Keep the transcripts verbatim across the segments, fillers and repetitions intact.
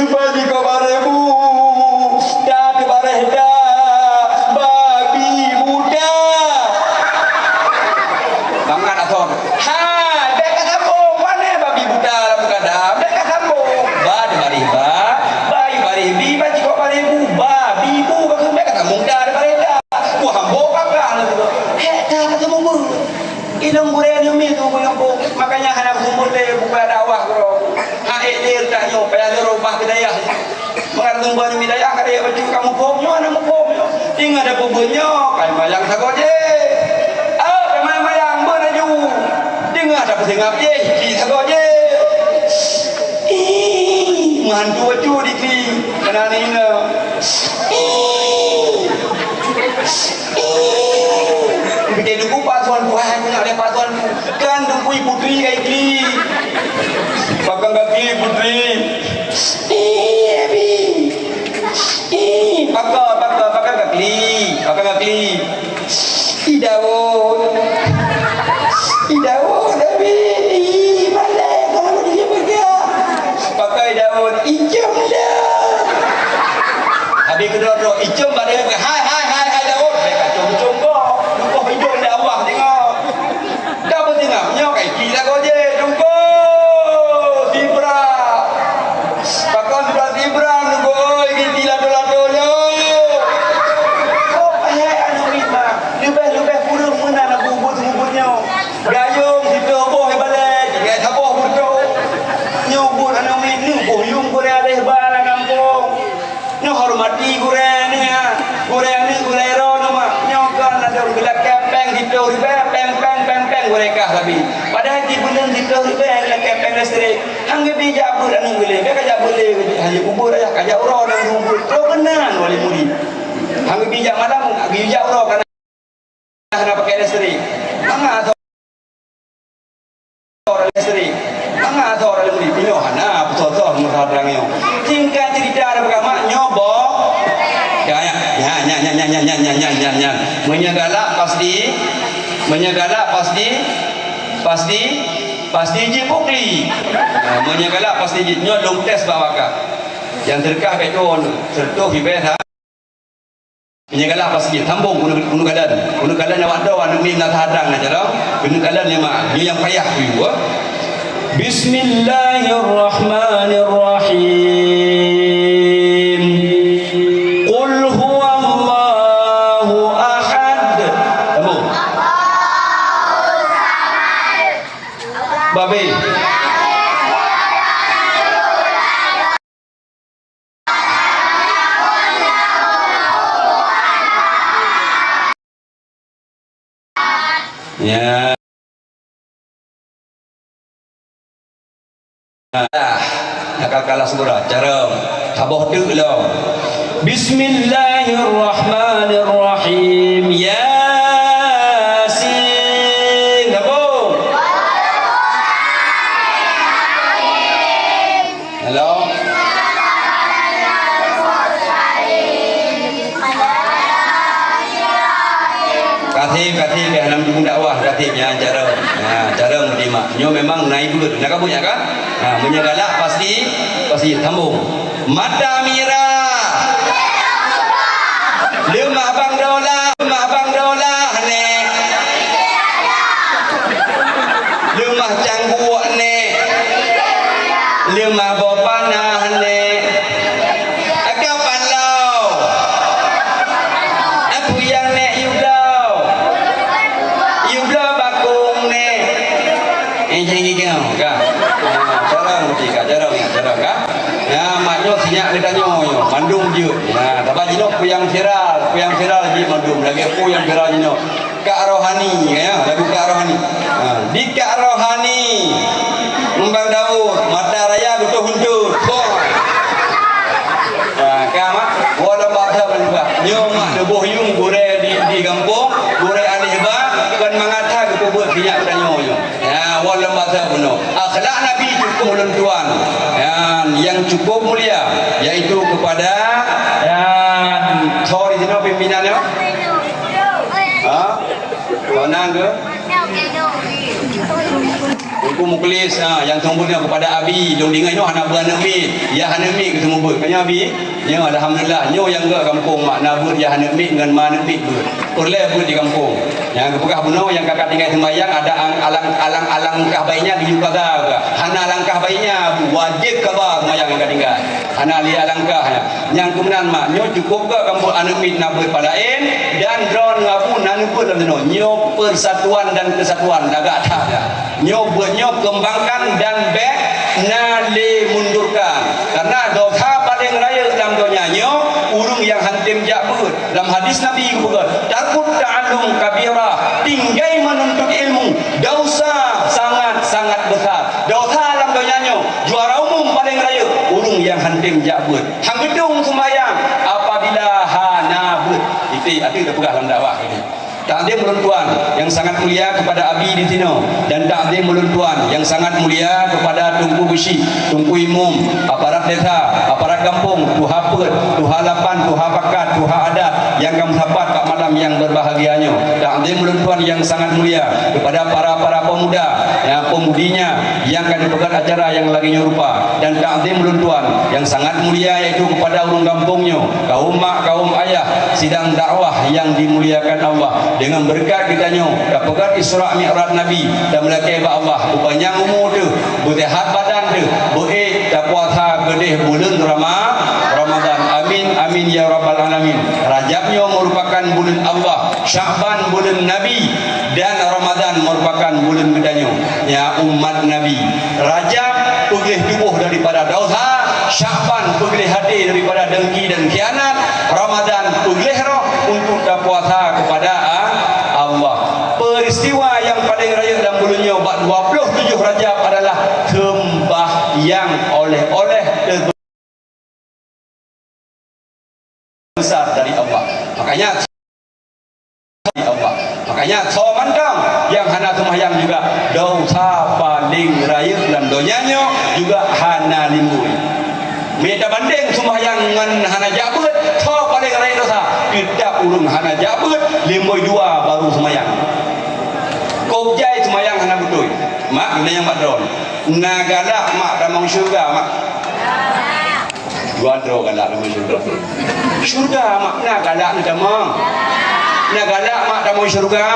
Bajikoe bareh bu, dat bareh da, babi buta. Bangat asor. Ha, bèk ka sambông. Pane babi buta lam kada, bèk ka sambông. Ba bareh ba, bai bareh bi, bajikoe bareh bu, babi bu, bèk ka sambông, dat bareh da. Wah, hambô kakak. Hek, ka sambông bu. Ilôn gurèe nyoe mi tu, makanya hana beuseumeubeuet lé buka dakwah keudroe. Ha, ék lé tanyoe, payah lé rubah keu dayah. Meunan teuma nyoe mi dayah, ka dayah bacut ka muphom nyoe, hana muphom nyoe. Teungoh tapeubeuet nyoe, ka mayang sagoe jih. Ah, ka mayang-mayang, beuet laju. Teungoh tapeuseungab jih, jih sagoe jih. Ih, meuhantu bacut di kli. Keunan inoe. Ih. Ih. Bidé lugu pasuan buhan, nyoe lé pasuan. Kan dukui putri kai kli. Pakon kaki putri. Ih, Abi. Ih, pakon, pakon, pakon kaki. Pakon kaki. Ih, Daud. Ih, Daud, Abi. Ih, malèe, kamu jadi pegang. Pakai daun icum dah. Habis keudroe-droe icum bak dia, hai, hai, hai, hai, daun. Mereka cum-cum kau. Lukoh hidung di Allah tengok. Dah bertingam, nyoe kai ki lagoe jih, tunggu. Sibra. Pakon sibra, sibra, tunggu. Oi, giti lato-lato nyoe. Kok payah anu lima. Leubeh-leubeh kureueng meunan abu bubut-bubut nyoe. Gayông siploh boh ibarat, tiga saboh beutôi. Nyoe buet aneuk miet neuboh yuem gurèe aléh ba lam gampông. Neuhormati gurèe nyan, gurèe aneuk gurèe droeneuh mak. Nyoe kon ladôm geulakèe péng siploh ribèe, péng, péng, péng, péng gurèe kah sabe. Padahai di buleuen siploh ribèe geulakèe péng listrik. Han geubi jak beuet aneuk geuh lé, bèk ka jak beuet lé, han jeuet bubur ayah, ka jak uroe nang bubur. Troh keunan wali murid. Han geubi jak malam, geubi jak uroe kana. Hana pakai listrik. Mangat orang listrik. Mangat orang listrik. Pinoh hana, betul-betul murah terang nyoe. Singkat cerita ada bagaimana nyobo. Ya, ya, ya, ya. Meunyoe galak pasti, meunyoe galak pasti, pasti, pasti jipukli. Ya, meunyoe galak pasti jih. Nyoe long test bak bakat. Yang terkah kat tu, sertuh ribèe ha. Meunyoe galak pasti sambông keuneuk, keuneuk kalon. Keuneuk kalon awak droe aneuk miet na hadang na jaroe. Keuneuk kalon nyan mak, nyoe nyang payah kuyue. Bismillahirrahmanirrahim. Qul huwallahu ahad. Sambông. Babe. Ya. Ah, nakal kalah segera. Cara saboh teuk lom. Bismillahirrahmanirrahim. Yasin. Sambông. Halo. Kasih, kasih, dah enam ribu dakwah, kasih, ya, cara, ya, cara menerima. Nyoe memang naik bulut. Nak kabut ya kan? Ha, meunyoe galak pasti, pasti sambung. Mata mirah. Leumah bang dola, leumah bang dola, nek. Leumah cangguek, nek. Leumah boh panah, nek. Aka paloe. Aku nyang nek yue bloe. Yue bloe bakong, nek. Eh, jangan gigau, ka. Nah, cara mesti ka, cara, cara, ka. Nah, mak nyoe sinyak geutanyoe nyoe, mandum jeuet. Nah, tapi jinoe peue nyang viral, peue nyang viral jeuet mandum. Lagèe peue nyang viral jinoe. Kak Rohani, ya, lagu Kak Rohani. Ha, di Kak Rohani, Embang Daud, mata raya beutôi huntur. Boh. Ha, ka mak, walau bahasa juga. Nyoe mak neuboh yuem gurèe di, di gampông, gurèe aléh ba, bukan mangat that geupeubuet sinyak geutanyoe nyoe. Ya, walau bahasa bunoe. Akhlak Nabi cukup ulôn tuan. Ya, yang cukup mulia, yaitu kepada, ya, sorry, sinoe pimpinan, ya. Ha? Kau nang ke? Ku Muklis, ha, nyang seumeubeuet nyoe keupada Abi, lôn deungoe nyoe hana beuet aneuk miet, yah aneuk miet geuseumeubeuet. Ka nyoe Abi, nyoe alhamdulillah, nyoe nyang geuh gampông mak na beuet yah aneuk miet ngon ma aneuk miet beuet. Peureulèe beuet di gampông. Nyang geupeugah bunoe nyang ka tinggai seumayang ada ang-, alang-, alang-alang langkah baiknya geuyue kaza, hana langkah baiknya, wajéb kaza seumayang nyang ka tinggai. Hana lé alangkah nyan. Nyang keunan mak, nyoe cukôp geuh gampông aneuk miet na beuet palaén, dan droeneuh Abu na neubeuet lam sinoe. Nyoe persatuan dan kesatuan lagak that nyan. Nyoe beuet nyoe keumbangkan dan bèk na lé mundurkan. Karena dosa paleng rayeuk lam donya nyoe ureueng nyang hántom jak beuet. Lam hadis Nabi geupeugah, "Tarkut ta'allum kabirah," tinggai menuntut ilmu, dosa sangat-sangat besar. Dosa lam donya nyoe, juara umum paleng rayeuk, ureueng nyang hántom jak beuet. Han geudong seumayang apabila hana beuet. Itu, itu dah peugah lam dakwah tadi. Takzim ulôn tuan yang sangat mulia kepada Abi di sinoe, dan takzim ulôn tuan yang sangat mulia kepada Teungku Geuchik, Teungku Imum, aparat desa, aparat gampông, tuha peuet, tuha lapan, tuha pakat, tuha adat yang ka meusapat bak malam yang berbahagia nyoe. Takzim ulôn tuan yang sangat mulia kepada para-para pemuda, ya, pemudinya yang ka jipeugöt acara yang lagèe nyoe rupa. Dan takzim ulôn tuan yang sangat mulia, yaitu kepada ureueng gampông nyoe, kaum mak, kaum ayah, sidang dakwah yang dimuliakan Allah. Dengan berkat geutanyoe, tapeugöt Isra Mi'raj Nabi, dan meulakèe bak Allah, beupanyang umu teuh, beuseuhat badan teuh, beuék tapuasa keudeh buleuen Rama-, Ramadan. Amin, amin, ya rabbal alamin. Rajab nyoe merupakan buleuen Allah, Sya'ban buleuen Nabi, dan Ramadan merupakan buleuen geutanyoe, ya umat Nabi. Rajab peugleh tuboh daripada dosa, Sya'ban peugleh até daripada dengki dan khianat, Ramadan peugleh roh untuk tapuasa kepada a-, Allah. Peristiwa yang paling rayeuk lam buleuen nyoe bak dua puluh tujoh Rajab adalah sembahyang oleh-oleh teuh besar dari Allah. Makanya, dari Allah. Makanya, soe mantong nyang hana seumayang juga dosa paling rayeuk lam donya nyoe juga hana limbui. Meunyoe tabandeng seumayang ngon hana jak beuet, soe paling rayeuk dosa? Teutab ureueng hana jak beuet, limbui dua baru seumayang. Kok jai seumayang hana beutôi. Mak, guna nyang mak droe. Na galak mak tamong syeuruga, mak. Dua droe galak tamong syeuruga. Syeuruga mak na galak neutamong. Na galak mak tamong syeuruga.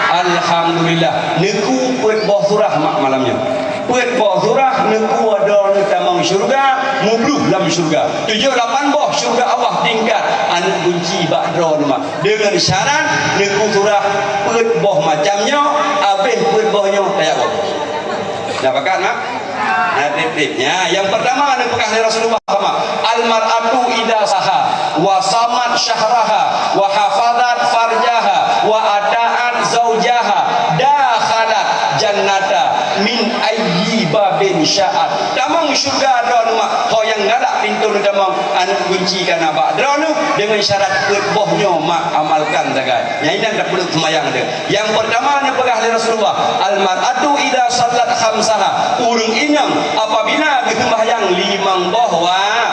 Alhamdulillah. Neuku peuet boh surah mak malam nyoe. Peuet boh surah neuku droe neutamong syeuruga, mubluh lam syeuruga. Tujoh lapan boh syeuruga Allah tingkat aneuk gunci bak droe mak. Deungon syarat neuku surah peuet boh macam nyoe, abéh peuet boh nyoe tajak woe. Nah, pakat, mak? Nah, trép-trép. Ya, nyang pertama neupeugah lé Rasulullah, mak, "Al-mar'atu idza saha wa samat syahraha wa hafazat farjaha wa ata'at zaujaha dakhalat jannata min ayyi babin sya'at." Tamong syeuruga droe mak, ho nyang galak pintoe neutamong, aneuk gunci ka na bak droeneuh, deungon syarat peuet boh nyoe mak amalkan sagai. Nyan inan tapeuleuek seumayang teuh. Nyang peurtama neupeugah lé Rasulullah, "Al-mar'atu idza shallat khamsaha," ureueng inong apabila geuseumbahyang limong boh wa-,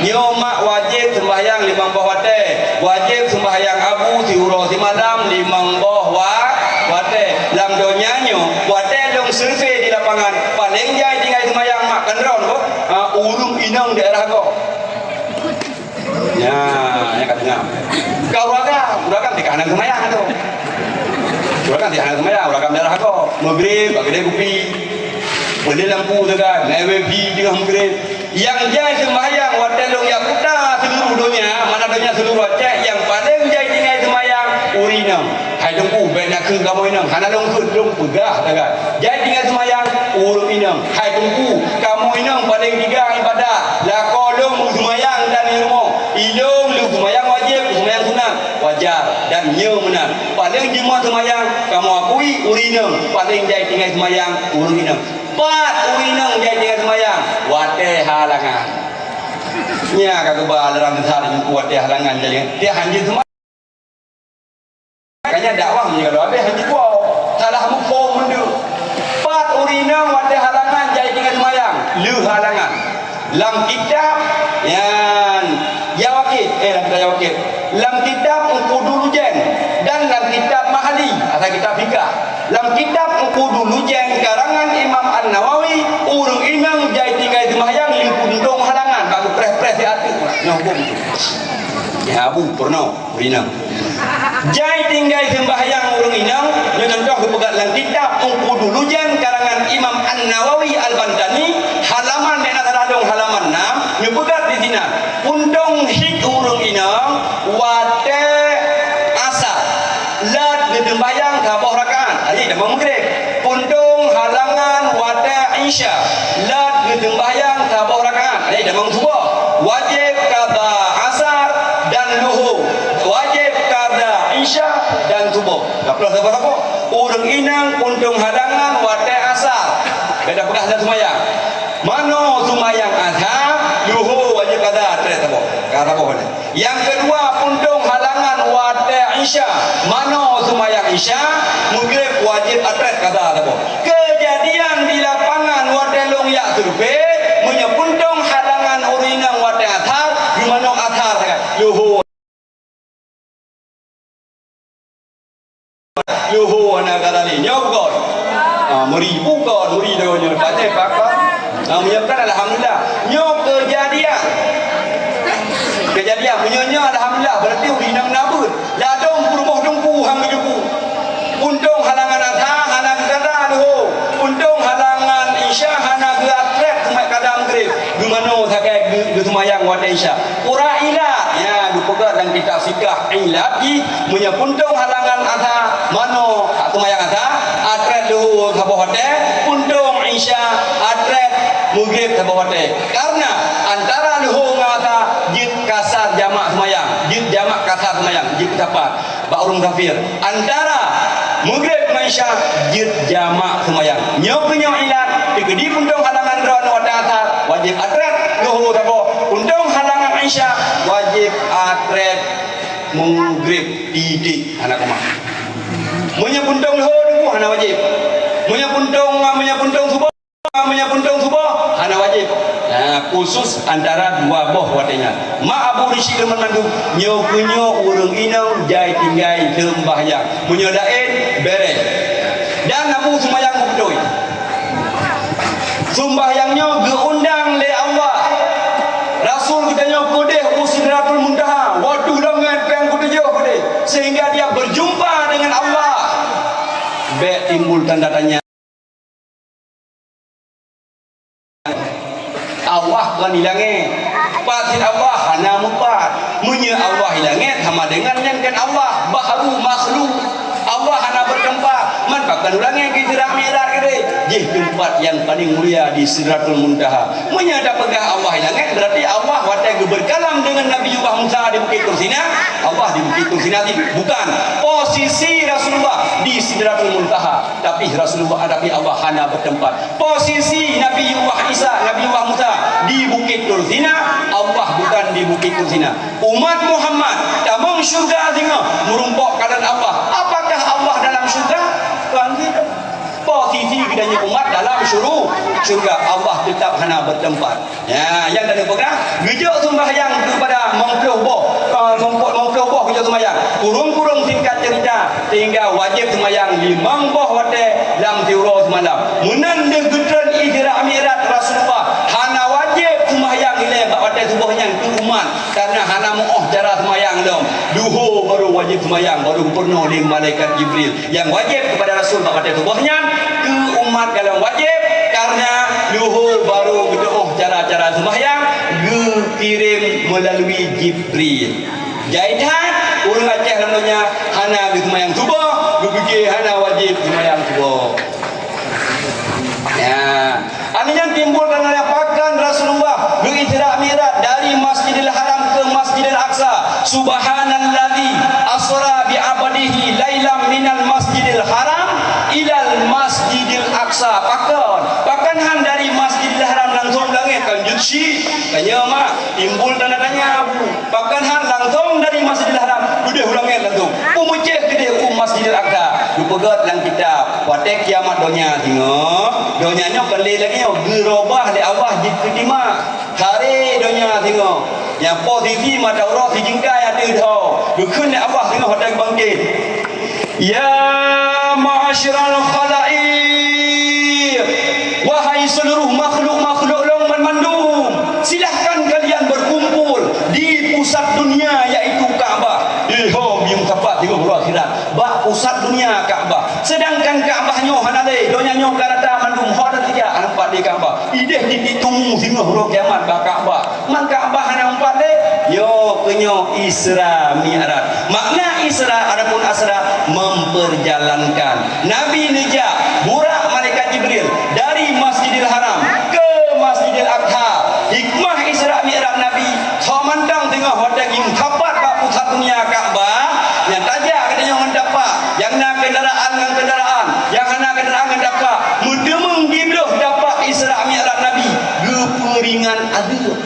nyoe mak wajéb seumbahyang limong boh watée, wajéb seumbahyang abu siuroe simalam limong boh wa-, watée. Lam donya nyoe, watée lôn survei di lapangan, paléng jai tinggai seumayang mak kan droen boh, ha, ureueng inong daerah gob. Nyan, nyang ka teungoh. Ka ureueng agam, ureueng agam teuka hana seumayang tu. Ureueng agam teuka hana seumayang, ureueng agam daerah gob. Maghrib, bak keudè kupi. Peuleueh lampu teuka, na wifi teungoh maghrib. Nyang jai seumayang watée lôn jak kuta seuluruh donya, mana donya seuluruh Aceh, nyang paléng jai tinggai seumayang, ureueng inong. Hai Teungku, bék nakeuh kamoe inong, hana lôn kheun, lôn peugah sagai. Jai tinggai seumayang, ureueng inong. Hai Teungku, kamoe inong paléng teuga ibadat. Lakoe lôn meuseumayang dan di rumoh. Ilôn lôn seumayang wajéb, seumayang sunat, wajar, dan nyoe meunan. Paléng jeuet seumayang, kamoe akui ureueng inong. Paléng jai tinggai seumayang, ureueng inong. Pat ureueng inong jai tinggai seumayang, watée halangan. Nya ka geuba larang besar watée halangan jai, tiah hanjeuet seumayang. Makanya dakwah meunyoe ka lheueh habéh hana jituwoe. Salah muphom meunduek. Pat ureueng inong watée halangan jai tinggai seumayang. Lheueh halangan. Lam kitab, nyan, Yawaqit, eh, lam kitab Yawaqit. Lam kitab Uqudul Lujain dan lam kitab Mahalli, asai kitab fikah. Lam kitab Qudu Lujain karangan Imam An-Nawawi, ureuëng inong jai tinggai seumbahyang li puntông halangan, bak geupreh-preh siat teuk. Nyoe huköm tu. Ya, Abu, peurunoe, ureuëng inong. Jai tinggai seumbahyang ureuëng inong, nyoe contoh geupeugah lam kitab Qudu Lujain karangan Imam An-Nawawi Al-Bantani, halaman, di antara dong halaman enam, nyoe peugah di sinan, puntông hit ureuëng inong watée asar. Lheueh geuseumbahyang saboh rakaat, jadi tamong Maghrib. Puntông halangan watée Isya, lheueh geuseumbahyang saboh rakaat, jadi tamong Suboh. Wajéb kada Asar dan Luhô. Wajéb kada Isya dan Suboh. Ka ploh saboh-saboh. Ureuëng inong puntông halangan watée Asar. Beda peugah dan seumayang. Manoe seumayang Asar, Luhô wajéb kada, trép saboh. Ka saboh bana. Nyang keudua, puntông halangan watée Isya. Manoe seumayang Isya, Maghrib wajéb atrét kada saboh. Keujadian di lapangan watée lôn jak survei, meunyoe puntông halangan ureuëng inong watée Asar, geumanok Asar sagai. Luhô. Luhô hana ka lé. Nyoe bukon. Ah, meuri bukon, meuri lagèe nyoe. Patéh pakon. Ah, meunyoe kan alhamdulillah. Nyoe keujadian. Keujadian meunyoe nyoe alhamdulillah, berarti ureueng inong na beuet. Ladôm peurumoh teungku han geujukuk. Puntông halangan Asar hana geukada Luhô. Puntông halangan Isya hana geuatrét seumayang kada Maghrib. Geumanoe sagai geu-, geuseumayang watèe Isya. Pura ilat, ya, geupeugah lam kitab Sikah ilat jih, meunyoe puntông halangan Asar, manoe seumayang Asar, atrét Luhô saboh watèe, puntông Isya, atrét Maghrib saboh watèe. Karena antara Luhô ngon Asar jeuet kasar jamak seumayang, jeuet jamak kasar seumayang, jeuet sapat. Bak ureueng kafir, antara Maghrib ngon Isya jeuet jamak seumayang. Nyoe keuh nyoe ilat, teukeudi puntông halangan droeneuh watèe Asar, wajéb atrét Luhô saboh. Puntông halangan Isya, wajéb atrét Maghrib, titik, hana koma. Meunyoe puntông Luhô teungku hana wajéb. Meunyoe puntông, meunyoe puntông Suboh, meunyoe puntông Suboh hana wajéb. Nah, khusus antara dua boh watèe nyan. Mak Abu Risyid lôn mandum, nyoe keuh nyoe ureueng inong jai tinggai seumbahyang. Meunyoe laén, bèrèh. Dan Abu seumayang beutôi. Seumbahyang nyoe geuundang lé Allah. Rasul geutanyoe keudeh u Sidratul Muntaha, watèe langèt péng keutujôh keudeh, sehingga dia berjumpa dengan Allah. Bèk timbul tanda tanya. Allah kon di langèt. Pat cit Allah hana meupat. Meunyoe Allah di langèt sama dengan nyan kon Allah, bahru makhluk. Allah hana bertempat. Man pakon u langèt geuh Isra Mi'raj keudeh? Jih teumpat nyang paleng mulia di Sidratul Muntaha. Meunyoe tapeugah Allah di langèt, berarti Allah watèe geuberkalam dengan Nabiullah Musa di Bukit Tursina, Allah di Bukit Tursina tadi. Bukan. Posisi Rasulullah di Sidratul Muntaha. Tapi Rasulullah, tapi Allah hana bertempat. Posisi Nabiullah Isa, Nabiullah Musa di Bukit Tursina, Allah bukan di Bukit Tursina. Umat Muhammad tamong syurga singoh meurumpok kalon Allah. Apakah Allah dalam syurga? Kon gitu. Posisi geutanyoe umat dalam syuru-, syurga, Allah tetap hana bertempat. Ya, nyang ka neupeugah, geujok seumbahyang keupada meumploh boh, eh, meumploh, meumploh boh geujok seumbahyang. Kureueng-kureueng singkat cerita, sehingga wajéb seumbahyang limong boh watèe lam siuroe seumalam. Meunan deuh geutreun Isra Mi'raj Rasulullah, hana wajéb seumbahyang ilèe bak watèe suboh nyan keu umat, karena hana meu'oh cara seumbahyang lom. Luhô baru wajéb seumbahyang, baru geupeureunoe lé malaikat Jibril. Nyang wajéb keupada Rasul bak watèe suboh nyan, keu umat galom wajéb, karena luhô baru geuteu'oh cara-cara seumbahyang geukirém meulalui Jibril. Jai that, ureueng Aceh lam donya hana geuseumbahyang suboh, geupike hana wajéb seumbahyang suboh. Ya. Aneuëk nyan timbul karena pakon Rasulullah geu-Isra Mi'raj dari Masjidil Haram ke Masjidil Aqsa. Subhanalladzi asra bi 'abdihi lailam minal Masjidil Haram ilal Masjidil Aqsa. Pakon? Pakon han dari Masjidil Haram langsung langét kan jutsi? Tanya mak, timbul tanda tanya Abu. Pakon han langsung dari Masjidil Haram, keudeh u langét langsung. Peumeucéh keudeh u Masjidil Aqsa. Geupeugét lam kitab, watée kiamat donya singoh, donya nyoe kon lé lagée nyoe, geurobah lé Allah jeuet keu tima. Karé donya singoh, nyang posisi mata uroe sijingkai ateueh dhoe. Geukheun lé Allah singoh watée geubangkét. Ya Ma'asyiral khalaiq, wahai seluruh makhluk-makhluk lôn banmandum, silahkan kalian berkumpul di pusat dunia, yaitu Ka'bah. Ilham nyang tepat di uroe akhirat. Bak pusat dunia Ka'bah. Sedangkan Ka'bah nyoe hana lé, donya nyoe ka rata mandum, ho dan tiga, hana pat di Ka'bah. Ideh titik tumu singoh uroe kiamat bak Ka'bah. Man Ka'bah hana umpat lé, yo keunyoe Isra Mi'raj. Makna Isra adapun Asra, memperjalankan. Nabi neujak burak malaikat Jibril dari Masjidil Haram ke Masjidil Aqsa. Hikmah Isra Mi'raj Nabi, soe mantong teungoh watèe geumeusapat bak pusat dunia Ka'bah, nyang tajak geutanyoe ngon tapak, nyang na kendaraan ngon kendaraan, nyang hana kendaraan ngon tapak, meuteumeung jibloh tapak Isra Mi'raj Nabi, geupeuringan adeuk.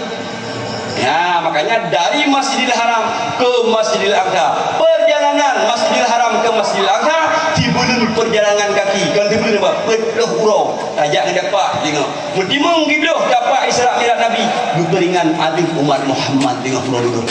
Ya, makanya dari Masjidil Haram ke Masjidil Aqsa, perjalanan Masjidil Haram ke Masjidil Aqsa, sibuleuen perjalanan kaki, kon sibuleuen apa? Peuet ploh uroe, tajak ngon tapak, teungoh. Meutimeung jibloh tapak Isra Mi'raj Nabi, geupeuringan adeuk umat Muhammad teungoh uroe dudoe.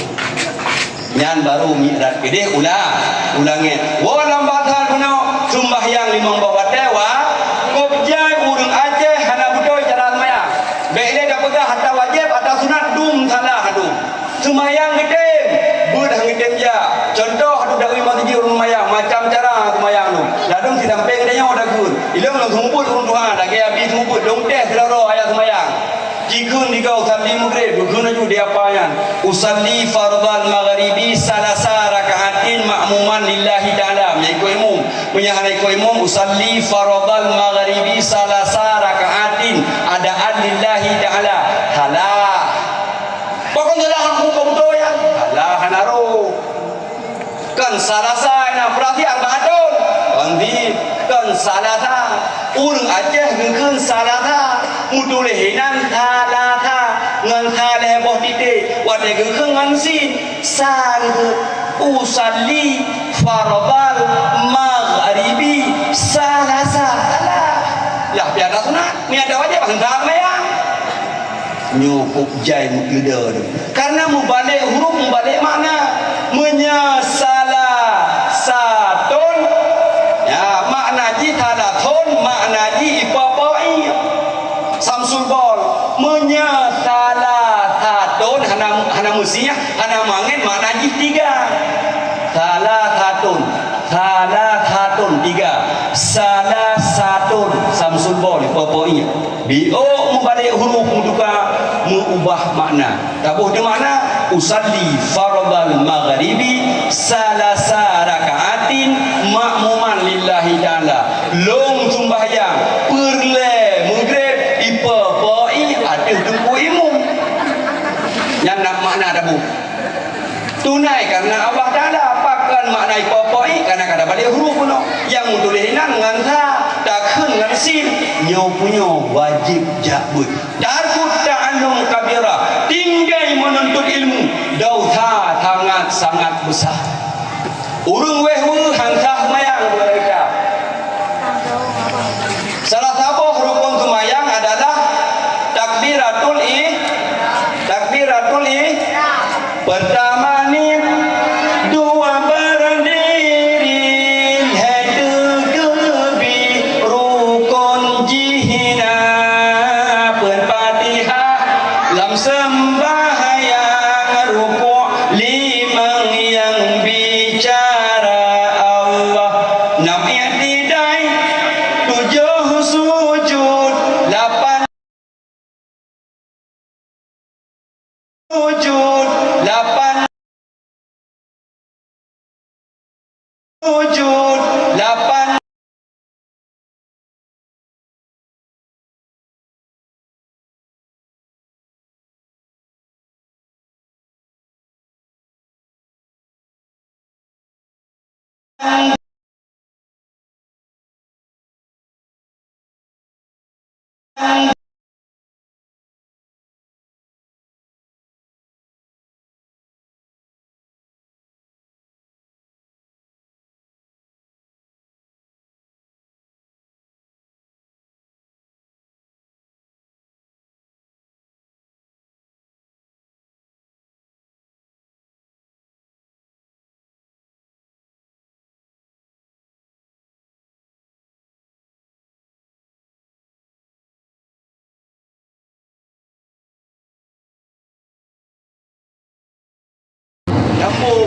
Nyan baru Mi'raj keudeh ulang, ulang nyan. Woe lam basa bunoe, seumbahyang limong boh watèe wa-, kôb jai ureueng Aceh hana beutôi cara seumayang. Bèk lé tapeugah ata wajéb, ata sunat, dum salah dum. Seumayang geutem, beuet han geutem jak. Cuntoh, atu dakui meuseujid ureueng seumayang, macam cara seumayang dum. Ladôm sisampéng geutanyoe takheun. Ilôn lôn seumeubeuet ureueng tuha, lagèe Abi seumeubeuet, lôn teh sidroe-droe ayat seumayang. Jikheun di gob usalli maghrib, geukheun laju di apa nyan. Usalli fardhal maghribi salasa raka'atin ma'muman lillahi ta'ala. Meunyo ikot imum. Meunyo hana ikot imum, usalli fardhal maghribi salasa raka'atin adaan lillahi ta'ala. Halah. Pakon salah aku kau beutôi nyan? Halah, hana roh. Kon salasa na, berarti arba'atun. Kon di, kon salasa. Ureueng Aceh geukheun salasa, meutuléh inan salasa ngon sa lhèe boh titik. Watèe geukheun ngon sin, sa geukheun. Usalli fardhal maghribi salasa. Salah. Lah, pian sunat, nyan ata wajéb, han seumayang. Nyoe kôb jai meukeuleuda tu. Karena meubalek huruf, meubalek makna. Meunyo salah satun, ya, makna jih salah thon, makna jih ipa-pai. Samsul bol. Meunyo salah satun, hana, hana meusiah, hana mangén, makna jih tiga. Salah satun, salah satun, tiga. Salah satun, samsul bol, ipa-pai. Biôk meubalek huruf meutuka, meuubah makna. Taboh di makna, usalli fardhal maghribi salasa raka'atin ma'muman lillahi ta'ala. Lôn sumbahyang peureulèe maghrib ipa-pai ateueh teungku imum. Nyan na makna taboh. Tunai karena Allah Ta'ala, pakon makna ipa-pai, karena ka tabalek huruf bunoe. Nyang meutuléh inan ngon sa, takheun ngon sin, nyoe punyoe wajéb jak beuet. Tarkut ta'allum kabira, tinggai menuntut ilmu, dosa sangat-sangat besar. Ureueng wéh-wéh han sah mayang, dua raka. Salah saboh rukun seumayang adalah takbiratul ih-, takbiratul ih-, peurtama niet, dua beurdiri, lhèe teukeubie, rukun jih na, peue Fatihah, lam seumbahyang, rukuk limong nyang bicara Allah, nam i'tidai, tujoh sujud, lapan sujud, lapan sujud, lapan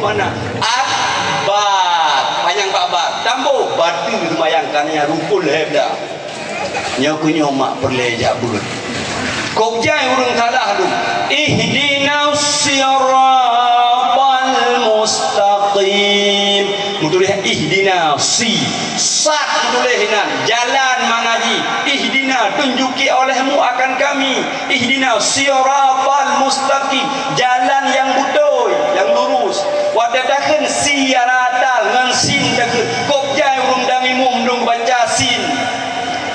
Mana? Akbar. Panyang bak bar. Tamboh, bateue seumayang, ka na rukun lhèe blah. Nyoe keuh nyoe mak peureulèe jak beuet. Kok jai ureueng salah lom. Ihdinas siratal mustaqim. Meutuléh ihdina, si. Sad meutuléh inan. Jalan makna jih. Ihdina, tunjuki olehmu akan kami. Ihdinas siratal mustaqim. Jalan nyang beutôi, nyang lurus. Watèe takheun sirata ngon sin takheun. Kok jai ureueng dang imum dong baca sin.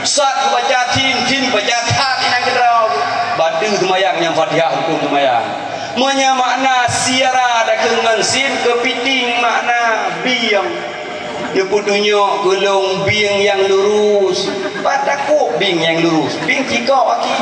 Sad baca sin, sin baca sad inan keudroe. Bateue seumayang nyang Fatihah rukun seumayang. Meunyoe makna sira takheun ngon sin, keupiting makna bieng. Neupeutunyok keu lôn bieng nyang lurus. Pat takot bieng nyang lurus. Bieng cikok aki.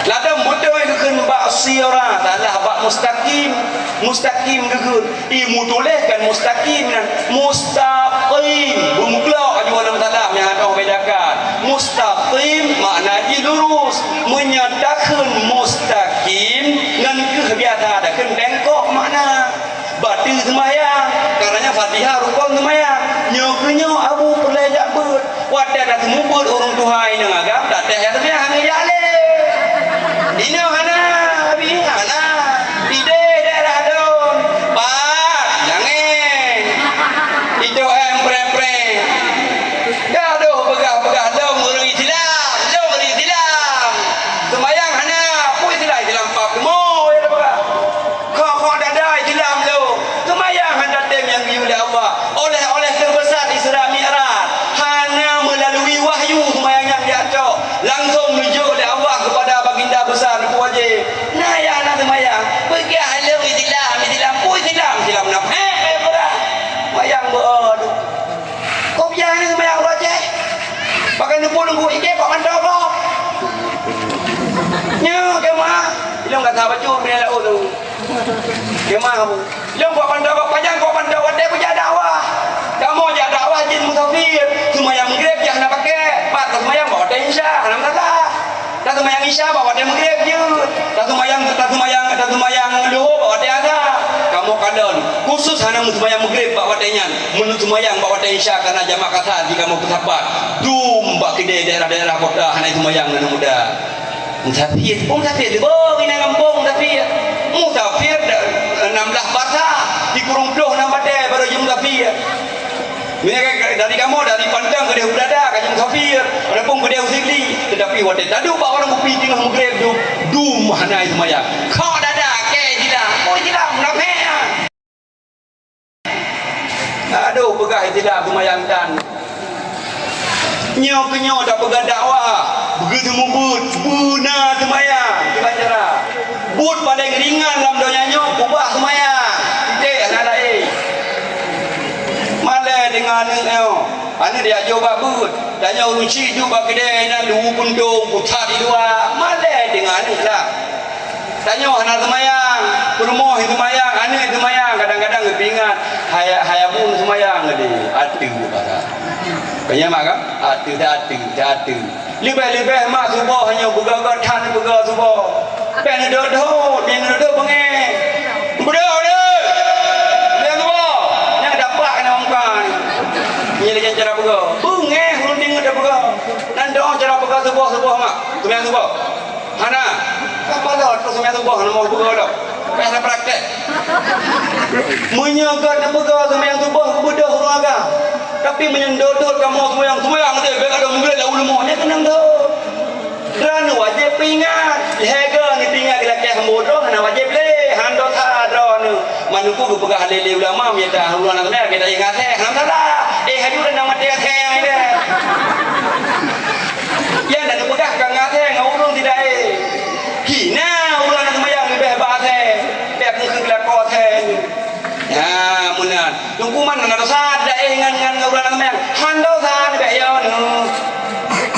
Ladôm beutôi geukheun bak sira, salah bak mustaqim. Mustaqim geukheun. I meutuléh kan mustaqim nan. Mustaqim. Beumeuglok aju lam salam nyang adoh bedakan. Mustaqim makna jih lurus. Meunyoe takheun mustaqim, ngon keuh biasa takheun bengkok makna. Bateue seumayang, kareuna Fatihah rukon seumayang. Nyoe keuh nyoe Abu peureulèe jak beuet. Watèe tateumé beuet ureueng tuha inong agam, tatéh jak seumayang hana jak lé. Inoe hana, abi hana. Idéh daerah lôn, pat, jangèng. Itoe em pré-pré. Gadoh peugah-peugah lôn ureueng Islam, lôn ureueng Islam. Seumayang hana, peue Islam, Islam pap keumoe, ya peugah. Kok-kok dada Islam lôn, seumayang hana tem nyang geuyue lé Allah. Oleh-oleh teubeusa Isra Mi'raj, hana meulalui wahyu seumayang nyan jak cok. Langsong neujok lé Allah keupada baginda beusa Teungku Wajéb. Na ya na seumayang, peugah lôn Islam, Islam, peue Islam, Islam na phèk, eh, peugah. Seumayang beu-o. Kok biasa seumayang uroe ceh? Pakai neupue lunggu ike kok mantong kok. Nyoe keumaha. Ilong kata bacut bini laôt tu. Keumaha bu. Ilong kok mantong kok pajang kok mantong watèe kujak dakwah. Kamoe jak dakwah jeuet musafir. Seumayang Maghrib jak hana pakai. Pat seumayang bak watèe Isya, hana masalah. Taseumayang Isya bak watèe Maghrib jeuet. Taseumayang, taseumayang, taseumayang Luhô bak watèe Asar. Kamoe kalon, khusus hana meuseumayang Maghrib bak watèe nyan. Meunyoe seumayang bak watèe Isya kareuna jamak kasar jih kamoe peusapat. Dum bak keudè daerah-daerah kota hana seumayang aneuk muda. Musafir, oh, musafir, di bawah inan gampông musafir. Musafir da-, enam belas basa, sikureueng ploh nam batèe baru jeuet musafir. Meunyoe dari kamoe, dari Pantang keudéh u Dada, ka jeuet musafir, walaupun keudéh u Sigli, teutapi watèe taduek bak warong kupi teungoh Maghrib tu, dum hana seumayang. Kok dada, kèe jilam, oh jilam, munafék nyan. Adoh, peugah istilah seumayang tan. Nyoe keuh nyoe tapeugah dakwah, beugeuteumeubuet, beuna seumayang, kiban cara. Buet paleng ringan lam donya nyoe peubah seumayang. Titek hana laén. Malèe deungon aneuk nyoe. Aneuk dijak jok bak beuet. Tanyoe ureueng chik duek bak keudè inan luwu puntông, pusat di luwa. Malèe deungon aneuk lah. Tanyoe hana seumayang, peurumoh seumayang, aneuk seumayang, kadang-kadang geupeuingat, hai, hai abu seumayang tadi. Ateueh bak. Peue nyang mak ka? Ateueh, ateueh, ateueh. Leubeh-leubeh mak suboh nyoe beugaga that beuga suboh. Bèk neudot-dot, bèk neudot beungèh. Beudôh deh! Bèk suboh! Nyang dapat keunan muka ni. Nyan lagèe cara beuga. Beungèh runding ngon beuga. Nan doh cara beuga suboh-suboh mak. Seumayang suboh. Hana. Kapala tu seumayang suboh hana mau beuga lom. Payah na praktek. Meunyoe gata beuga seumayang suboh, beudôh ureueng agam. Tapi meunyoe dot-dot kamoe seumayang, seumayang deh, bèk gadôh meugrét lam ulama, nyan keunong dot. Droeneuh wajéb peuingat. Lhèe goe neupeuingat geulakèe hamba droe, hana wajéb lé, hana dosa droeneuh. Meunyoe geupeugah lé-lé ulama, meunyo ta ureueng na seumayang, kita ingat, eh, hana masalah. Eh, haju dan nama tengah-tengah deh. Nyan dan peugah ka ngasèe ngon ureueng tidak, eh. Hina ureueng na seumayang leubeh bak asèe, bèk meukeue lakoe asèe. Ya, meunan. Teungku man na dosa, dak eh ngan, ngan ureueng na seumayang. Han dosa, bèk yo nyoe.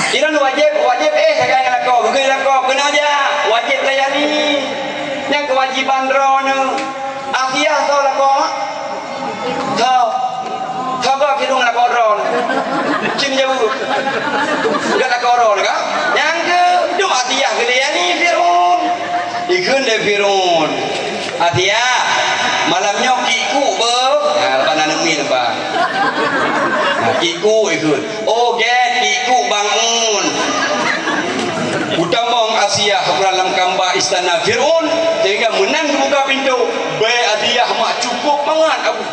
Inan wajéb, wajéb eh sagai ngon lakoe, geugeu lakoe, keunoe jak, wajéb layani. Nyan keuwajiban droeneuh. Afiah soe lakoe, mak? Soe? Soe goe keu lôn lakoe droeneuh? Cit jaweueb. Gata lakoe droeneuh ka? Nyang keu dum Afiah geulayani Fir'aun. Ikheun lé Fir'aun, "Afiah, Malam nyoe Kik Kuk beuh. Ha, lepas na neumi leubah. Ha, Kik Kuk ikheun. Oh, gét Kik Kuk bangun. Kutamong Asiah uroe lam kamba istana Fir'aun, sehingga meunan geubuka pintoe. Bèe Asiah mak cukup mangat, Abu.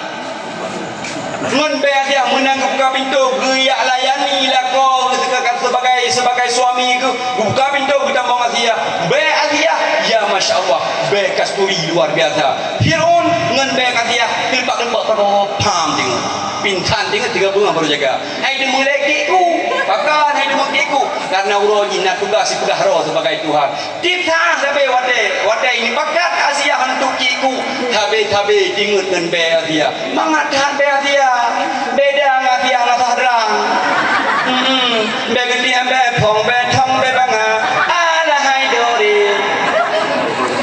Ngon bèe Asiah meunan geubuka pintoe, geujak layani lakoe sebagai, sebagai suami geuh. Geubuka pintoe geutamong Asiah. Bèe Asiah, ya masya Allah, bèe kasturi luar biasa. Fir'aun ngon bèe Asiah, teulipat-lipat, pam teungoh. Pingsan teungoh tiga bulan baru jaga. Hai deungoe lé Kik Kuk, pakon hai deungoe Kik Kuk? Karena uroe jih na tugas sipeugah droe sebagai Tuhan. Tiep that sabe watèe, watèe ini pakat Asiah untuk Kik Kuk. Sabe-sabe ingat ngon bèe Asiah. Mangat that bèe Asiah. Beda ngon Asiah rasa drang. Hmm, bèe geuti bèe phong, bèe thong, bèe banga. Alah hai dori.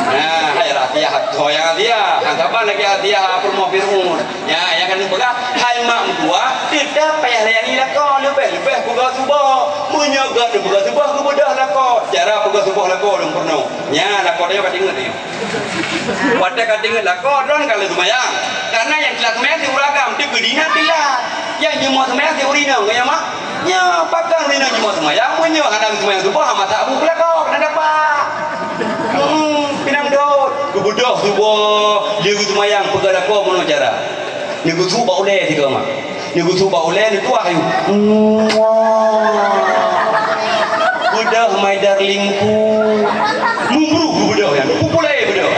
Nah, hai Asiah, ho nyang Asiah. Hana saban lagèe Asiah peurumoh Fir'aun. Nyan, nyang ka neupeugah, hai mak meutuah, teutab payah layani lakoe, leubeh-leubeh peugah suboh. Meunyoe gèt neupeugah suboh, geubeudôh lakoe. Cara peugah suboh lakoe lôn peurunoe. Nyan, lakoe tanyoe ka teuingat nyoe. Watèe ka teuingat lakoe, droeneuh ka lheueh seumayang. Karena nyang teulat seumayang si ureueng agam, teukeudi na teulat. Nyang jimoe seumayang si ureueng inong, ya mak? Nyan, pakon ureueng inong jimoe seumayang, meunyoe hana geuseumayang suboh, hana masa bu keu lakoe, keunan dapat. Hmm, pinang dot. Geubeudôh suboh, lheueh geuseumayang, peugah lakoe meunoe cara. Neugeusu bak ulèe sigoe mak. Neugeusu bak ulèe, neutuah ayue. Beudôh my darlingku. Mumbroh geubeudôh nyan. Pupulèe beudôh.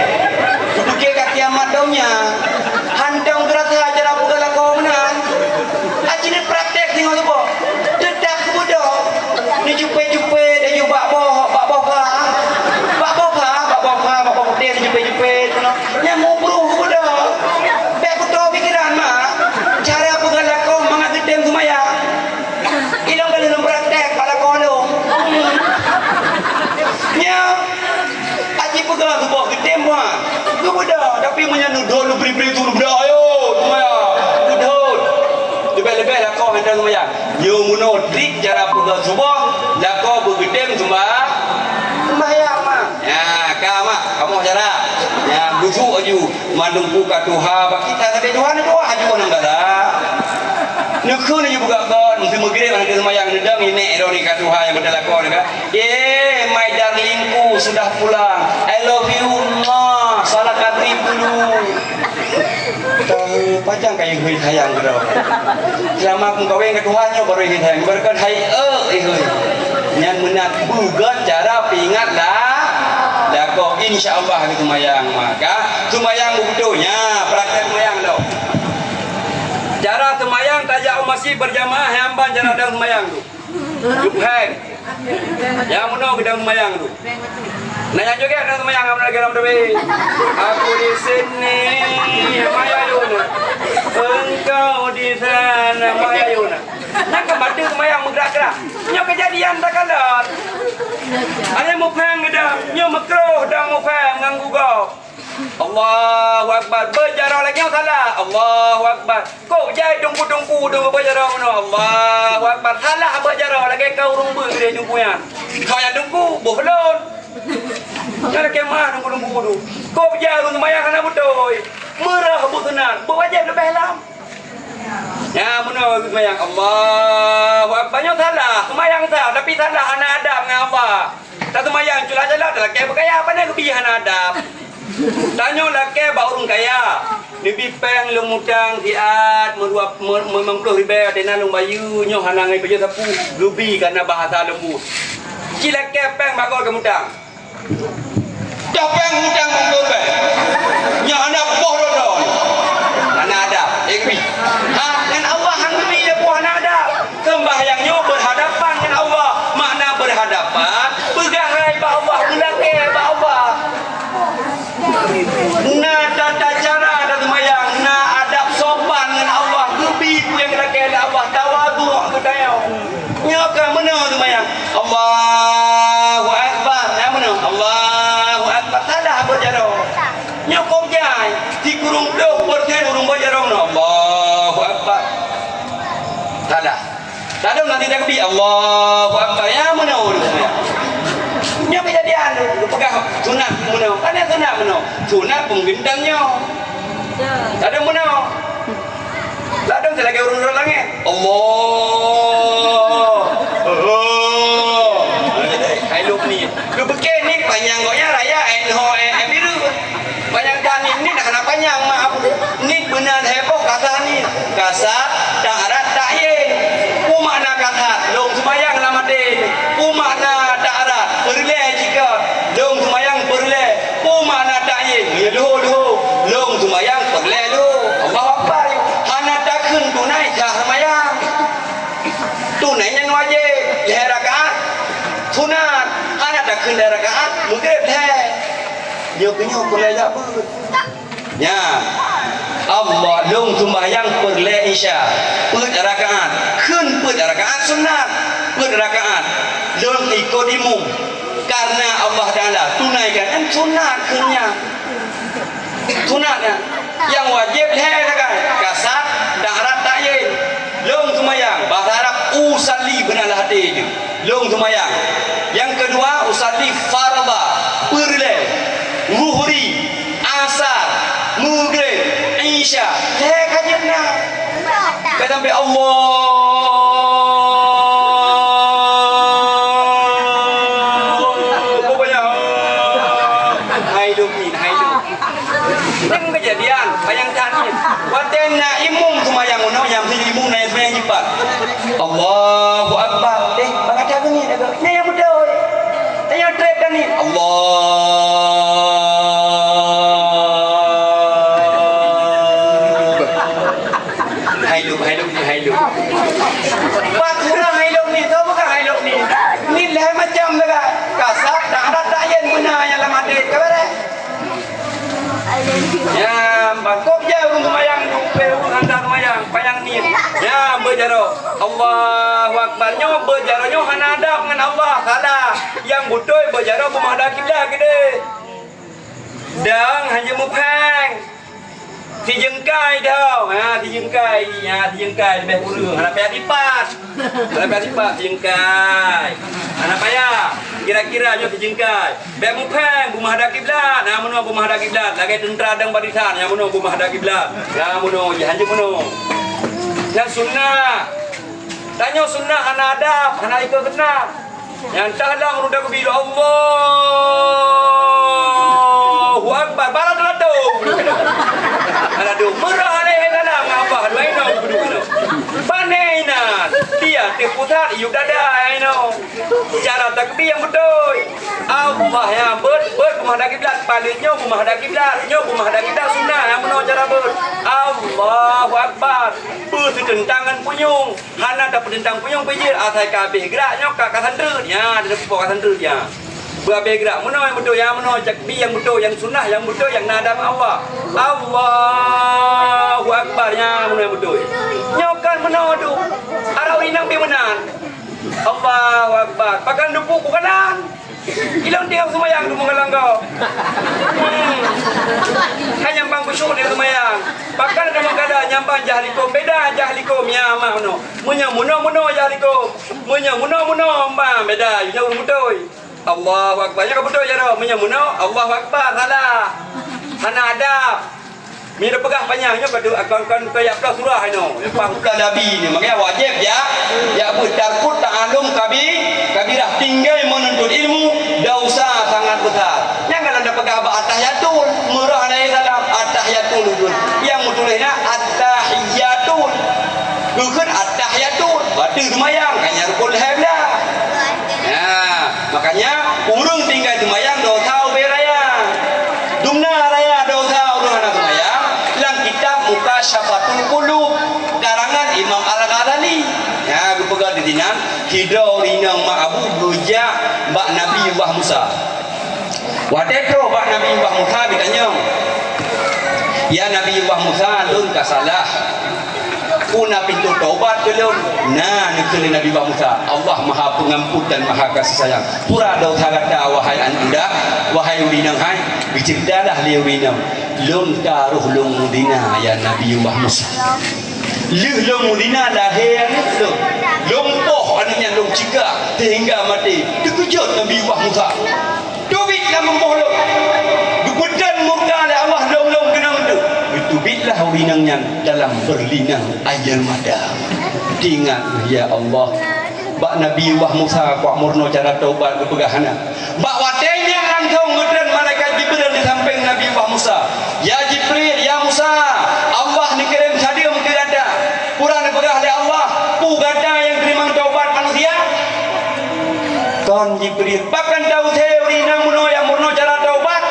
Geupiké ka kiamat donya. Hantom geurasa cara peugah lakoe meunan. Aci neupraktek singoh suboh. Teutab geubeudôh. Neujupét-jupét laju bak boh, bak boh pha. Bak boh pha, bak boh pha, bak boh putéh neujupét-jupét. Nyan mumbroh geubeudôh. Bèk kuto pikeran, mak. Cara peugah lakoe mangat geutem seumayang. Ilôn ka lôn praktek bak lakoe lôn. Nyan, aci peugah suboh geutem, mak. Geubeudôh, tapi meunyoe neudhôt lôn bri-bri tu, neubeudôh, ayo, seumayang. Neudhôt. Leubeh-leubeh lakoe hantom seumayang. Nyoe meunoe trik cara peugah suboh, lakoe beugeutem seumba-, seumbahyang, mak. Nyan, ka, mak, kamoe cara. Nyan, beusuk laju. Mandum ku ka tuha, bak kita sabe tuha, neutuha laju ngon galak. Neukheun laju bak kon, meusi meugreb hana geuseumayang, neudong inék droeneuh ka tuha nyang beutalakoe nyan ka. Eh, my darlingku sudah pulang. I love you, mwah. Salah kadri dulu. Tahu, pajan kayue hôi sayang droe. Seulama kumeukawen ngon tuha nyoe baru hôi sayang. Baru kon hai, eh, eh, hôi. Nyan meunan beugèt cara peuingat lah. Lakoe, insya Allah, geuseumayang maka. Seumayang beutôi nya, praktek seumayang lom. Cara seumayang tajak u masjid berjamaah nyang ban jarak dan seumayang tu. Jumheng. Nyang meunoe geudong seumayang tu. Nah, nyang jogét na seumayang, amra garam tu, weh. Aku di sini, maya yuna. Engkau di sana, maya yuna. Nyang ka mati seumayang meugerak-gerak. Nyoe keujadian takalon. Ada mupeng geudong, nyoe meukroh dong mupeng ngon gugoe. Allahu Akbar. Beujaroe lagèe nyoe salah. Allahu Akbar. Kok jai teungku-teungku deungon beujaroe meunoe. Allahu Akbar. Salah beujaroe lagèe ka ureueng beuet di teungku nyan. Kau nyang teungku, boh lôn. Nyan lagèe mah teungku-teungku tu. Kok jai ureueng seumayang hana beutôi. Meurah beusunat. Beuwajéb leubeh lam. Nyan meunoe seumayang. Allahu Akbar. Nyoe salah. Seumayang sah, tapi salah hana adab ngon Allah. Taseumayang cula-cula, talakèe beukaya, pane geubi hana adab. Tanyoe lakèe bak ureueng kaya. Neubi pèng lôn mutang siat meudua, me-, limong ploh ribèe, watèe na lôn bayeue, nyoe hana ngon bayeue sapeue, geubi kareuna bahasa lôn buet. Ci lakèe pèng bak goe keu mutang. Cok pèng mutang limong ploh ribèe. Nyoe hana boh droe-droe. Hana adab. Eh, geubi. Ha, ngon Allah han geubi, ya boh hana adab. Seumbahyang nyoe berhadapan ngon Allah. Makna berhadapan, peugah hai bak Allah, beulakèe bak Allah. Na tata cara taseumayang, na adab sopan ngon Allah, geubi peue nyang geulakèe lé Allah, tawadhu geutanyoe. Nyoe ka meunoe seumayang. Allahu Akbar. Nyang meunoe, Allahu Akbar. Salah beujaroe. Nyoe kok jai, sikureueng ploh persen ureueng beujaroe meunoe. Allahu Akbar. Salah. Ladôm nanti takbir, Allahu Akbar. Ya, meunoe ureueng nyan. Nyoe keujadian, geupeugah sunat meunoe. Kan nyan sunat meunoe. Sunat peunggeuntang nyoe. Ladôm meunoe. Ladôm lagèe ureueng rot langèt. Allah. Allah. Hai lôn ni. Geupike ni panyang gobnyan raya, eh, ho, eh, eh, biru. Panyang that ni, ni dah kena panyang, mak abu. Ni beuna lhèe boh kasah ni. Kasah, ta'rad, ta'yin. Peue makna kasah? Lôn seumayang lam até. Peue makna ta'rad? Peureulèe jika lôn seumayang peureulèe. Peue makna ta'yin? Meunyoe leuhô-leuhô, lôn seumayang peureulèe leuhô. Allahu Akbar. Hana takheun tunai sah seumayang. Tunai nyan wajéb, lhèe rakaat sunat. Hana takheun lhèe rakaat, meugreb lhèe. Nyoe keuh nyoe peureulèe jak beuet. Nyan. Allah, lôn seumayang peureulèe Isya. Peuet rakaat. Kheun peuet rakaat sunat. Peuet rakaat. Lôn ikot imum. Karena Allah Taala tunaikan kan sunat kheun nyan. Sunat nyan. Nyang wajéb lhèe rakaat. Kasah, ta'rad, ta'yin. Lôn seumayang, bahasa Arab usalli beuna lam até jih. Lôn seumayang. Nyang keudua, usalli fardha, peureulèe, zuhri, asar, meugreb, isya, lhèe ka jeuet na. Ka sampai Allah. Hai lôn ni, hai lôn. Nyan keujadian, bayangkan ni. Watèe na imum seumayang unoe, nyang si imum na seumayang jipat. Allahu Akbar. Eh, bak gata keuh ni, nyan nyang beutôi. Tanyoe trép dah ni. Allah. Hai lôn, hai lôn, hai lôn. Pat kurang hai lôn ni, tahu bukan hai lôn ni? Ni lhèe macam dah. Kasah, ta'rad, ta'yin beuna nyang lam até. Ka beureh. Nyan, bangkok jai ureueng seumayang, duek pih ureueng hantom seumayang, panyang niet. Nyan, beuet jaroe. Allahu Akbar. Nyoe beuet jaroe nyoe hana adab ngon Allah, salah. Nyang beutôi beuet jaroe beumadhab kiblat keudéh. Dan hana meuphèng. Sijeungkai dah. Ha, sijeungkai. Ha, sijeungkai leubeh kureueng. Hana payah sipat. Hana payah sipat, sijeungkai. Hana payah. Kira-kira nyoe sijeungkai. Bèk muphèng, beumadhab kiblat. Nyang meunoe beumadhab kiblat. Lagèe teuntra dan barisan, nyang meunoe beumadhab kiblat. Nyang meunoe, jih hanjeuet meunoe. Nyan sunnah. Tanyoe sunnah hana adab, hana ikôt sunnah. Nyang tahlong rôh takbir, Allahu Akbar. Barat ratu. Aduh, meurah alaihi salam. Abah, dua inoe, kudu inoe. Pane inan. Dia teuh pusat, yub dada inoe. Cara takbir nyang beutôi. Allah nyang beuet, beuet beumadhab kiblat. Paléng nyoe beumadhab kiblat. Nyoe beumadhab kiblat sunnah. Nyang meunoe cara beuet. Allahu Akbar. Beuet seuteuntang ngon punyueng. Hana tapeuteuntang punyueng pih jeuet. Asai ka habéh grak nyoe ka, ka sandreut. Nyan, teupeue ka sandreut nyan. Beuhabéh grak. Meunoe nyang beutôi. Nyang meunoe takbir nyang beutôi. Nyang sunnah nyang beutôi. Nyang na adab Allah. Allahu Akbar. Nyang meunoe nyang beutôi. Nyoe kan meunoe tu. Arah inong pih meunan. Allahu Akbar. Pakan dupu ku kanan. Ilong tinggai seumayang tu meugalangga. Hmm. Kan nyang bang khusyuk dia seumayang. Pakan ada mengkada nyang bang jah likôm, beda jah likôm, ya mah meunoe. Meunyoe meunoe, meunoe jah likôm. Meunyoe meunoe, meunoe, bang beda. Nyoe ureueng beutôi. Allahu Akbar. Nyoe ka beutôi jaroe. Meunyoe meunoe, Allahu Akbar. Salah. Hana adab. Meunyoe peugah panyang nyoe ka tu, kon, kon, kon jak ploh surah inoe. Leupah bukan Nabi ni, makanya wajéb jak, jak beuet tarkut ta'allum kabi-, kabirah, tinggai menuntut ilmu, dosa sangat besar. Nyang kalau dah peugah bak atahiyatul, meurah alaihi salam, atahiyatul tu. Nyang meutuléh na atahiyatul. Keukeuen atahiyatul, bateue seumayang, kan nyan rukun lhèe blah. Nah, makanya ureueng tinggai seumayang dosa ubé raya. Dumna raya dosa ureueng hana seumayang lam kitab Mukasyafatul Qulub karangan Imam Al-Ghazali. Nah, geupeugah di dinan, sidroe ureueng inong mak abu geujak bak Nabi Allah Musa. Watèe troh bak Nabi Allah Musa geutanyong, "Ya Nabi Allah Musa, lôn ka salah. Peue na pintoe taubat keu lôn?" "Na," neukheun lé Nabi Allah Musa, "Allah Maha Pengampun dan Maha Kasih Sayang. Pura dosa gata, wahai ananda, wahai ureueng inong hai." Geuceuritalah lé ureueng inong, "Lôn ka roh lôn meuzina, ya Nabi Allah Musa." Lheueh lôn meuzina lahé aneuk lôn. Lôn poh aneuk nyan lôn cika sehingga maté. Teukeujot Nabi Allah Musa. Teubiet lam rumoh lôn. Geupeudong murka lé Allah lôn-lôn keunong teuh. Itu Teubietlah ureuëng inong nyan dalam beureulindang air mata. Teuingat, ya Allah, bak Nabi Allah Musa kuak meurunoe cara taubat geupeugah hana. Bak watée nyan langsong geutreun malaikat Jibril di sampéng Nabi Allah Musa. "Ya Jibril, ya Musa, Allah neukirém sadeuem keu gata." Peue nyang neupeugah lé Allah, "Peue gata nyang teurimong taubat manusia?" "Kon Jibril." "Pakon ta-use ureuëng inong bunoe nyang meurunoe cara taubat?"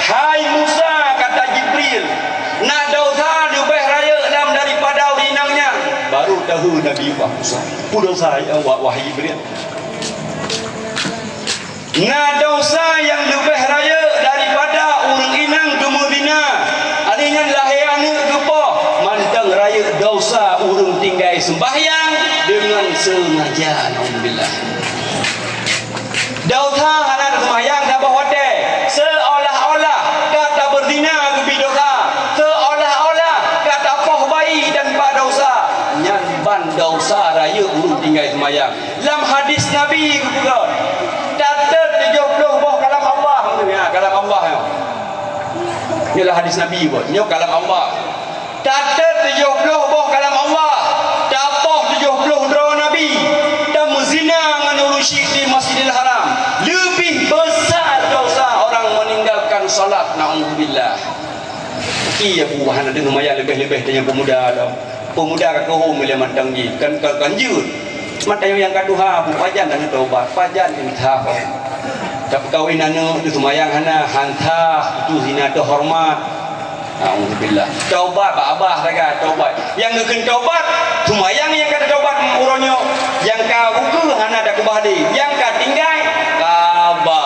"Hai Musa," kata Jibril, "na desya leubeh rayeuk lam daripada ureuëng inong nyan." Baru tahu Nabi Allah Musa. "Peue desya, ya Wa-, wahai Jibril?" "Na desya nyang leubeh rayeuk daripada ureuëng inong geumeuzina, ari nyan lahé aneuëk geupoh, mantong rayeuk desya ureuëng tinggai seumbahyang deungon seungaja, naudzubillah. Desya hana teuseumbahyang saboh watée, seolah-olah ka tabeuzina geubi desya, seolah-olah ka tapoh bayi tanpa desya, nyan ban desya rayeuk ureuëng tinggai seumbahyang." Lam hadis Nabi geupeugah, "Catet tujoh ploh boh kalam Allah." Ya, kalam Allah nyoe. Nyoe lam hadis Nabi buet. Nyoe kalam Allah. "Catet tujoh ploh boh kalam Allah. Tapoh tujoh ploh droe Nabi. Tameuzina ngon ureuëng syiek di Masjidil Haram. Leubeh besar desya orang meninggalkan salat. Naudzubillah." Iya, Bu, hana teuh lumayan leubeh-leubeh tanyoe peumuda lom. Peumuda ka keuhom ilée mantong jih, kan, kan, kan jeuet. Mantong nyang ka tuha, Bu, pajan hana taubat, pajan insa. Tapeukawen aneuëk, teuh seumayang hana, hansa, itu zina teuhoreumat. Alhamdulillah. Taubat, bak abah sagai, taubat. Nyang geukheun taubat, seumayang nyang ka taubat uroe nyoe. Nyang ka ukeue hana takeubah lé. Nyang ka tinggai, kaba.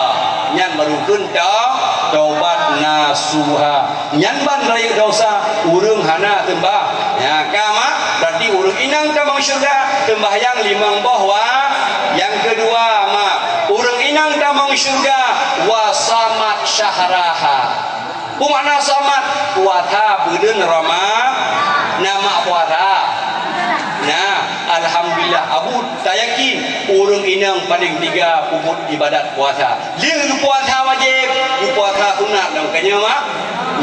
Nyan baru kheun ta-, taubat nasuha. Nyan ban rayeuk desya, ureuëng hana seumbah. Nyan ka, mak, berarti ureuëng inong tamong syeuruga, seumbahyang limong boh wa-, nyang keudua, mak, ureuëng inong tamong syeuruga, wa samat syahraha. Peue makna samat? Puasa buleuen Rama-, na mak puasa. Nah, alhamdulillah, Abu tayakin ureuëng inong paleng tiga peubuet ibadat puasa. Lheueh geupuasa wajéb, geupuasa sunat dong. Ka nyoe, mak?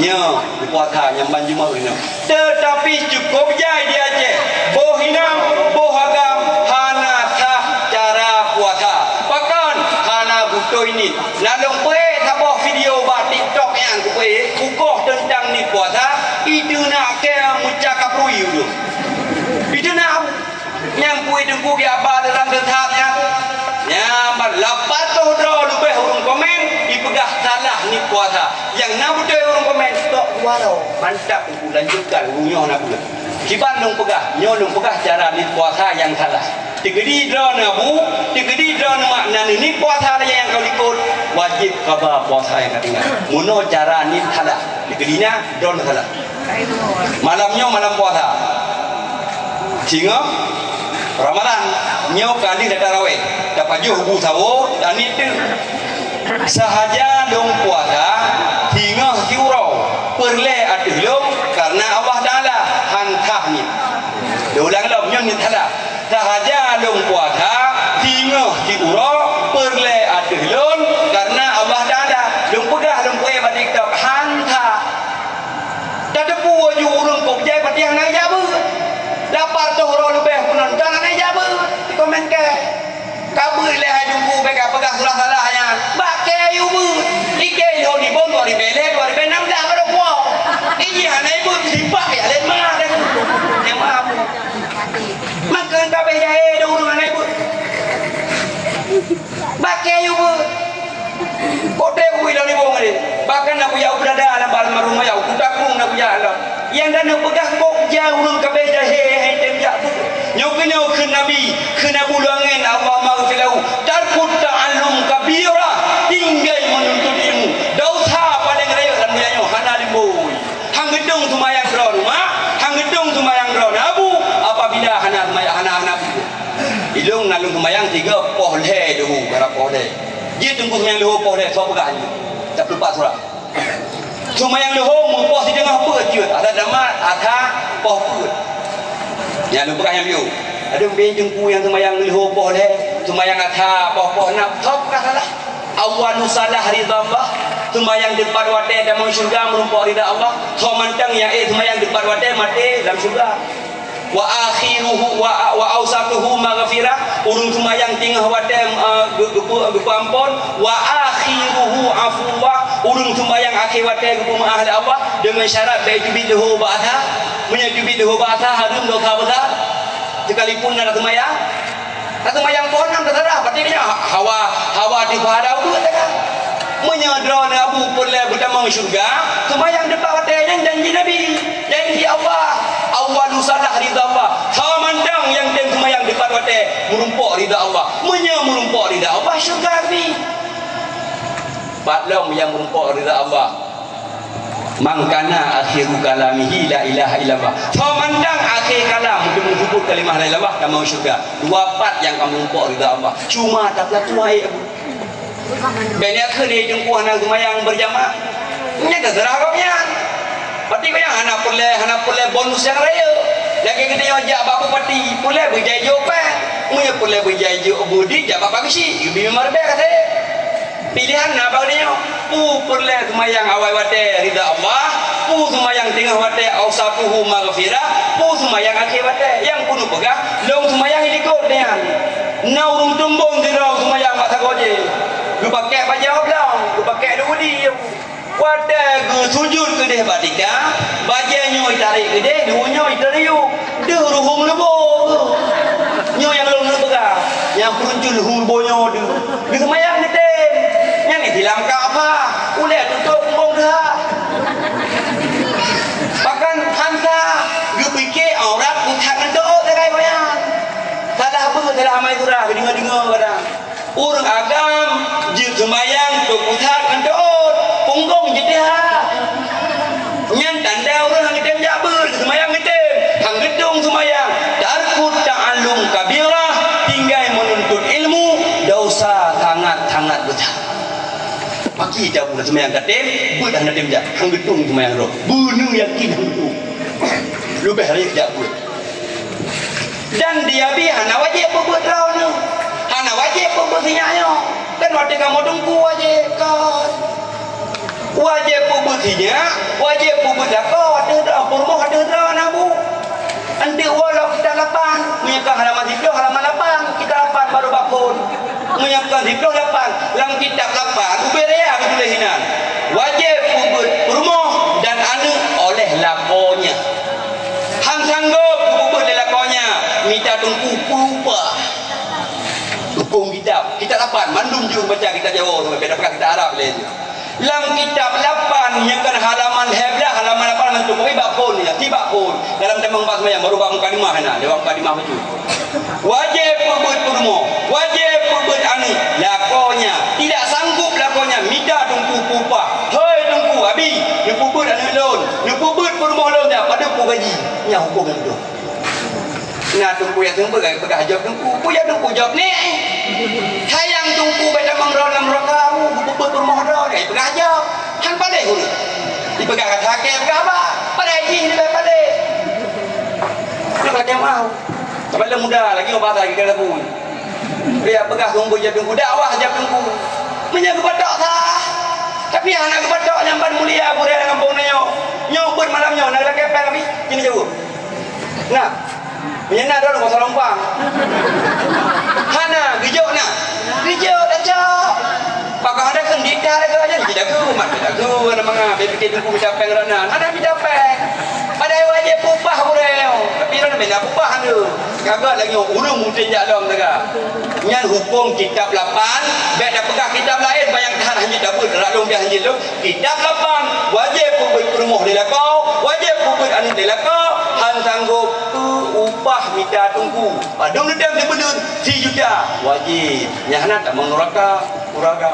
Nyoe, geupuasa nyang ban jeumoe nyoe. Teutapi cukôp jai di Aceh, boh inong, boh agam hana sah cara puasa. Pakon? Hana beutôi niet. Na lôn peuék saboh video bak TikTok nyang kupeuék, kukoh teuntang niet puasa, itu na kée meucakap rui ulôn. Itu na Nyang pui teungku di aba dalam teutap nyan. Nyan ban lapan ratus droe leubeh ureuëng komen, ipeugah salah niet puasa. Nyang na beutôi ureuëng komen, tok dua droe. Mantap teungku, lanjutkan, ureuëng nyoe na buet. Kiban lôn peugah, nyoe lôn peugah cara niet puasa nyang salah. Teukeudi droe na bu, teukeudi droe na mak na niet puasa lagée nyang ka likot, wajéb kaba puasa nyang ka tinggai. Meunoe cara niet salah. Teukeudi na, droe na salah. Malam nyoe malam puasa. Singoh Ramadan, nyoe ka lheueh tarawéh, tapajoh bu sawo, dan itu. Sahaja lôn puasa, singoh siuroe, peureulée ateueh lôn, karena Allah Taala, han sah niet. Diulang lom, nyoe niet salah. Sahaja lôn puasa, singoh siuroe, peureulée ateueh lôn, karena Allah Taala. Lôn peugah, lôn peuék bak TikTok, han sah. Tateupeue ju ureuëng kok jai patéh hana ijak beuet. Lapan ratus droe leubeh penonton hana ijak beuet. Dikomen kée. Ka beuet lé hai teungku, bèk ka peugah salah-salah nyan. Bak kée yue beuet. Ikée lheueh nibông dua ribèe lhèe, dua ribèe nam blah baru puwoe. Ijih hana ibeuet, sibak ya lét ma deh. Nyang ma bu. Maka ka bèk jahé deh ureuëng hana ibeuet. Bak kée yue beuet. Kok trép u ilôn nibông deh. Bahkan na kujak u peudada lam almarhum ayah, u kutakung na kujak lom. Nyang dan neupeugah kok jai ureuëng ka bèk jahé, hai tem jak beuet. Nyoe keunyoe kheun Nabi, kheun Abu Luangen, Allahumma ghfir lahu, tarkut ta'allum kabira, tinggai meununtut ilmu. Desya paleng rayeuk lam donya nyoe hana limbôi. Han geudong seumayang droeneuh, mak, han geudong seumayang droeneuh, abu, apabila hana seumayang, hana, hana bu. Ilôn na lôn seumayang tiga poh lhèe leuhô, bara poh lhèe. Jeuet teungku seumayang leuhô poh lhèe, soe peugah nyoe? Tapeuleupat surat. Seumayang leuhô meupoh sideungoh peuet jeuet, ada damat, ada poh peuet. Nyan lôn peugah nyang biôh. Ada ubé teungku nyang seumayang leuhô poh lhèe, seumayang atra poh, poh nam, soe peugah salah? Awwalu salah ridha Allah. Seumayang teupat watèe tamong syeuruga meurumpok rida Allah. Soe mantong nyang ék seumayang teupat watèe maté lam syeuruga. Wa akhiruhu wa, wa ausatuhu maghfirah, ureueng seumayang teungoh watèe, eh, geu-, geupeu-, geupeuampon. Wa akhiruhu afwa, ureueng seumayang akhé watèe geupeu meu'ah lé Allah, deungon syarat bèk teubiet leuhô bak atra. Meunyoe teubiet leuhô bak atra, hareuem dosa besar. Sekalipun na seumayang, Ka seumayang poh nam teuseurah, berarti nyoe hawa, hawa di pahala ubeut teuka. Meunyoe droeneuh Abu peureulèe beutamong syeuruga, seumayang teupat watèe nyan janji Nabi, janji Allah. Awwalu salah ridha Allah. Soe mantong nyang tem seumayang teupat watèe meurumpok ridha Allah. Meunyoe meurumpok ridha Allah, syeuruga Nabi. Pat lom nyang meurumpok ridha Allah. Man kana akhiru kalamihi la ilaha illallah. Soe mantong akhé kalam, untuk meusebut kalimah la ilaha illallah, tamong syeuruga. Dua pat nyang ka meurumpok ridha Allah. Cuma tapeulaku hai Abu. Bèk neukheun lé teungku hana seumayang berjamaah. Nyan teuseurah gobnyan. Berarti gobnyan hana peureulèe, hana peureulèe bonus nyang rayeuk. Lagèe geutanyoe jak bak bupati, peureulèe beujai jok pèng. Meunyoe peureulèe beujai jok budi, jak bak Pak Geuchik, geubri mimbar bèk ka sabe. Piléhan na bak geutanyoe, peue peureulèe seumayang awai watèe ridha Allah, peue seumayang teungoh watèe ausatuhu maghfirah, peue seumayang akhé watèe. Nyang keuneuk peugah, lôn seumayang i likot nyan. Na ureueng tumbong sidroe seumayang bak sagoe jih. Geupakèk bajèe oblong, geupakèk dudi. Watèe geusujut keudeh bak tika, bajèe nyoe jitarek keudeh, dua nyoe jitariuk. Deuh ruhueng leubo. Nyoe nyang lôn neuk peugah, nyang peuruncul ruhueng leubo nyoe deuh. Geuseumayang neutem. Nyan silam Ka'bah, ulèe tutôp bumbong deuh. Bahkan hansa geupike aurat pusat ngon teuôt sagai gobnyan. Salah beuet, salah amai surah, geudeungoe-deungoe kadang. Ureueng agam jeuet seumayang teuôt pusat ngon teuôt, punggong jiteuhah. Nyan tanda ureueng han geutem jak beuet, seumayang geutem, han geutueng seumayang. Tarkut ta'allum kabirah, tinggai meununtut ilmu, dosa sangat-sangat besar. Paki tabu seumayang katem, beuet hana tem jak, han geutueng seumayang droe. Beuneuh yakin han geutueng. Leubeh rayeuk jak beuet. Dan di Abi hana wajéb peubeuet droeneuh. Hana wajéb peubeuet sinyak nyoe. Kan watèe kamoe teungku wajéb kon. Wajéb peubeuet sinyak, wajéb peubeuet lakoe, ateueh droe, peurumoh ateueh droe na bu. Eunteuk woe lom kitab lapan, meunyoe ka halaman siplôh, halaman lapan, kitab lapan baru bak phôn. Meunyoe kon siplôh lapan, lam kitab lapan, ubé raya geutuléh inan. Wajéb peubeuet peurumoh dan aneuk oleh lakoe nyan. Han sanggôp geupeubuet lé lakoe nyan, mita teungku peue upah. Hukôm kitab, kitab lapan, mandum jeuet baca kitab Jawoe, sampai dah peugah kitab Arab lé nyoe. Lam kitab lapan, nyang kon halaman lhèe blaih, halaman lapan mandum, pokokjih bak phôn nyan, tibak phôn. Dalam tamong bak seumayang, baru bak mukadimah na, lewat mukadimah bacut. Wajéb peubeuet peurumoh, wajéb peubeuet aneuk, lakoe nyan. Tidak sanggup lakoe nyan, mita teungku peue upah. Hôi teungku, Abi, neupeubeuet aneuk lôn, neupeubeuet peurumoh lôn nyan, padub peue gaji. Nyan hukôm lôn. Na teungku nyang seumeubeuet, peugah jaweueb teungku. Peue jaweueb teungku? Jaweueb nèk. Sayang teungku, bèk tamong droe lam nuraka, geupeubeuet peurumoh droe, peugah jaweueb. Han paléh ureueng. Dipeugah kata hakém, peugah haba. Paléh jih, leubeh paléh. Nyoe lagèe mau. Saban lôn muda lagi, ubah lagi kata pun. Dia peugah seumeubeuet jaweueb teungku, dakwah jaweueb teungku. Meunyoe geupatok sah. Tapi hana geupatok nyang ban mulia gurèe lam gampông nyoe. Nyoe beuet malam nyoe, na lakèe pèng Abi? Keuneuk jaweueb. Na. Meunyoe na droeneuh masa lompang. Hana, geujok na. Geujok dah cok. Pakon ada kheun dita lagèe nyan, kita ku, mat kita ku, ada mangat, bèk pike teungku mita pèng droeneuh. Hana mita pèng. Padahai wajéb peupah gurèe nyoe. Tapi droeneuh bèk na peupah nyoe. Kagak lagèe nyoe, ureueng mungken jak lom teuga. Nyan hukôm kitab lapan, bèk tapeugah kitab laén, banyak that hana tabeuet, rak lôn biasa hanjeuet lôn. Kitab lapan, wajéb peubeuet peurumoh lé lakoe, wajéb peubeuet aneuk lé lakoe, han sanggob peue upah mita teungku. Padum neutem sibuleuen, sijuta, wajéb. Nyang hana tamong nuraka, nuraka.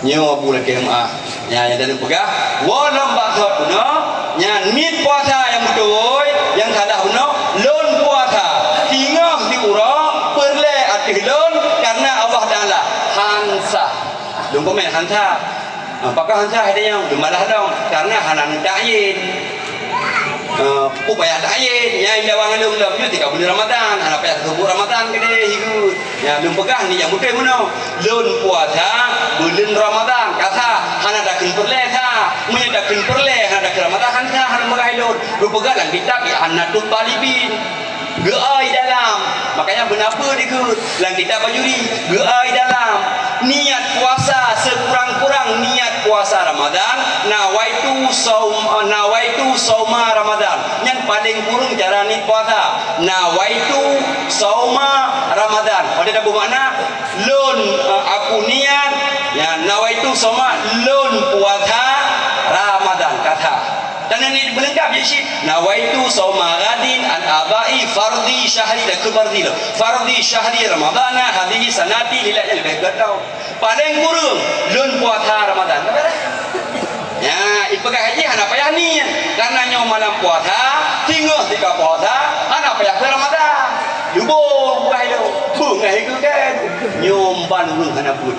Nyoe Abu lakèe meu'ah. Nyan nyang tapeugah, woe lom bak sot bunoe, nyan miet puasa nyang beutôi, nyang salah bunoe, lôn puasa. Singoh siuroe, peureulèe ateueh lôn, kareuna Allah Taala. Han sah. Lôn komen han sah. Ah, pakon han sah, hai tanyoe? Lôn balah lom, kareuna hana neuta'yin. Ah, Payah tayen, nyan indawang lôn lom, nyoe tika buleuen Ramadhan, hana payah teuseubut Ramadhan keudeh hireuen. Nyan lôn peugah ni nyang beutôi meunoe. Lôn puasa buleuen Ramadhan, kasa hana takheun peureulée sa. Meunyoe takheun peureulée hana takheun Ramadhan, hana sa, hana meugah lôn. Geupeugah lam kitab I'anatut Talibin. Geuai dalam. Makanya beuna peue dikeue lam kitab Bajuri, geuai dalam. Niat puasa, sekurang-kurang niat puasa Ramadhan, nawaitu saum, nawaitu sauma Ramadhan. Nyan paleng kureueng cara niat puasa. Nawaitu sauma Ramadhan. Padahai dak beumakna lôn, eh, aku niat, ya, nawaitu sauma, lôn puasa Ramadhan. Kata. Dan ini beulengkap je cit. Nawaitu sauma ghadin an adai fardhi syahri, dak keu fardhi lom. Fardhi syahri Ramadhana hadhihi sanati, lillah, nyan leubeh geutanyoe. Paleng kureueng lôn puasa Ramadhan. Ya, ipeugah haji hana payah niat. Karena nyoe malam puasa, singoh tika puasa, hana payah keu Ramadhan. Lubong buah ilong, beungéh ikeu kén. Nyoe ban ureueng hana buet.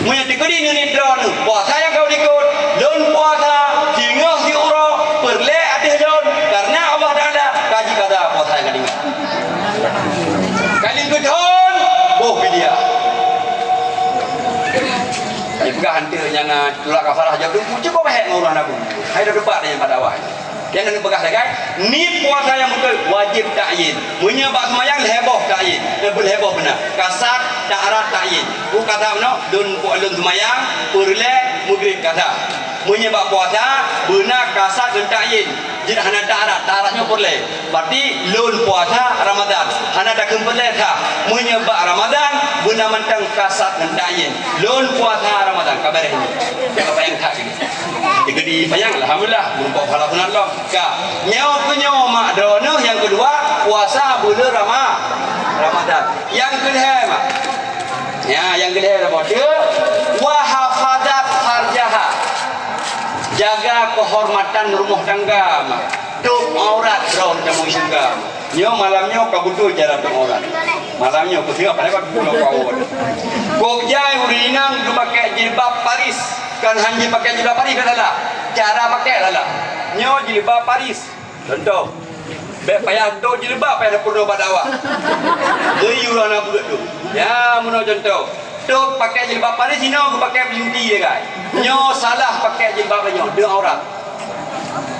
Meunyoe teukeudi neuniet droeneuh, puasa nyang ka likot, lôn puasa, singoh siuroe, peureulée ateueh lôn, karena Allah Taala ka jikada puasa nyang ka ingat. Ka likot thon, boh bilia. Ipeugah hantu nyang, ah, tulak kafarah jaweueb teungku, cukup hék ngon ureueng hana buet. Hai dah debat nyang pada awai. Nyang neupeugah sagai, niet puasa nyang beutôi wajéb takyin. Meunyoe bak seumayang lhèe boh takyin, eh, lhèe boh beuna. Kasat, ta'arad, takyin. Peue kata meunoe, lôn, lôn seumayang, peureulée, Maghrib, kasa. Meunyoe bak puasa, beuna kasat ngon takyin. Jeuet hana ta'arad, ta'arad nyoe peureulée. Berarti lôn puasa Ramadhan, hana takheun peureulée sa. Meunyoe bak Ramadhan, beuna mantong kasat ngon takyin. Lôn puasa Ramadhan, ka beureh nyoe. Jangan bayang that gini. Jadi panyang, alhamdulillah, meurumpok pahala sunat lom. Ka. Nyoe keu nyoe mak droeneuh nyang keudua, puasa buleuen Rama-, Ramadhan. Nyang keulhèe mak. Ya, nyang keulhèe mak. Dua, wa hafazat farjaha. Jaga keuhormatan rumoh tangga mak. Tôb aurat droeneuh tamong syeuruga mak. Nyoe malam nyoe ka beutôi cara tôb aurat. Malam nyoe peusiap pada bak pulo kawan. Kok jai ureueng inong geupakè jilbab paris, kan han jipakai jilbab paris dah salah. Cara pakai salah. Nyoe jilbab paris. Contoh. Bèk payah tôb jilbab payah peunoh bak dakwah. Deui ureueng aneuk buleuen tu. Ya, meunoe contoh. Tôb pakai jilbab paris, inoe geupakai peulinti, ya, guys. Nyoe salah pakai jilbab nyoe, deuh aurat.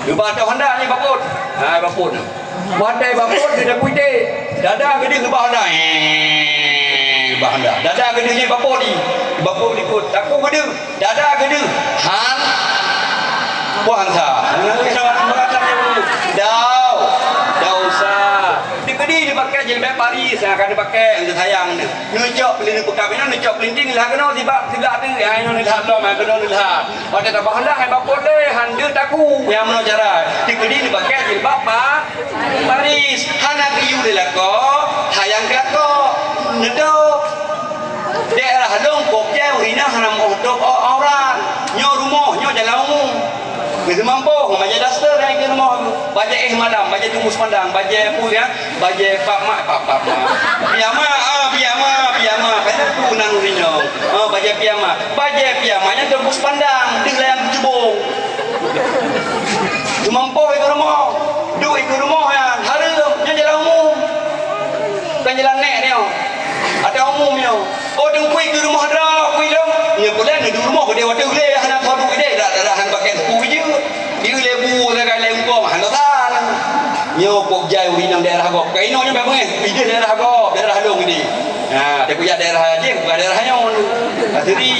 Geuba ateueh honda nyoe bapot. Ha, bapot nyoe. Watèe bapot di dapui teh. Dada geudeuh geuba honda. Eh, geuba honda. Dada geudeuh nyoe bapot di. Bapot likot. Takue geudeuh. Dada geudeuh. Han. Puasa. Dau. Dau sa. Di keudi dipakai jilbab paris, ha, ka dipakai, untuk sayang ni. Neucok peulin peukab inoe, neucok peulinting lah keunoe sibak siblah tu. Ya, inoe neulah lom, ha, keunoe neulah. Watèe tabah lah, hai bapot lé, han deuh takue. Ya, meunoe cara. Di keudi neupakai jilbab pa-, paris. Hana geuyue lé lakoe, hayang keu lakoe. Neutôb. Daerah lôn kok jai ureueng inong hana meuoh tôb au-, aurat. Nyoe rumoh, nyoe jalan umum. Geuseumampôh ngon bajèe daster nyang di rumoh tu. Bajèe éh malam, bajèe teumbus pandang, bajèe peue nyan, bajèe pap mak, pap, pap mak. Piyama, ah, piyama, piyama. Kan tu nan ureueng inong. Ah, bajèe piyama. Bajèe piyama nyan teumbus pandang, deuh layang keucubong. Seumampôh ikeue rumoh. Duek ikeue rumoh nyan hareuem, nyan jalan umum. Bukan jalan nèk nyoe. Ada umum nyoe. Oh, teungku ikeue rumoh droe, kui lôn. Nyoe pula neuduek rumoh, geude watèe ulèe, hana tho duek ideh, dak, dak, dak, hana pakai suku biju. Di ulèe bu, sagai lé ungkong, hana tan. Nyoe kok jai ureueng inong daerah gob. Ka inoe nyoe bèk beungèh, ideh daerah gob, daerah lôn ideh. Ha, tapi jak daerah jih, bukan daerah nyoe. Asri.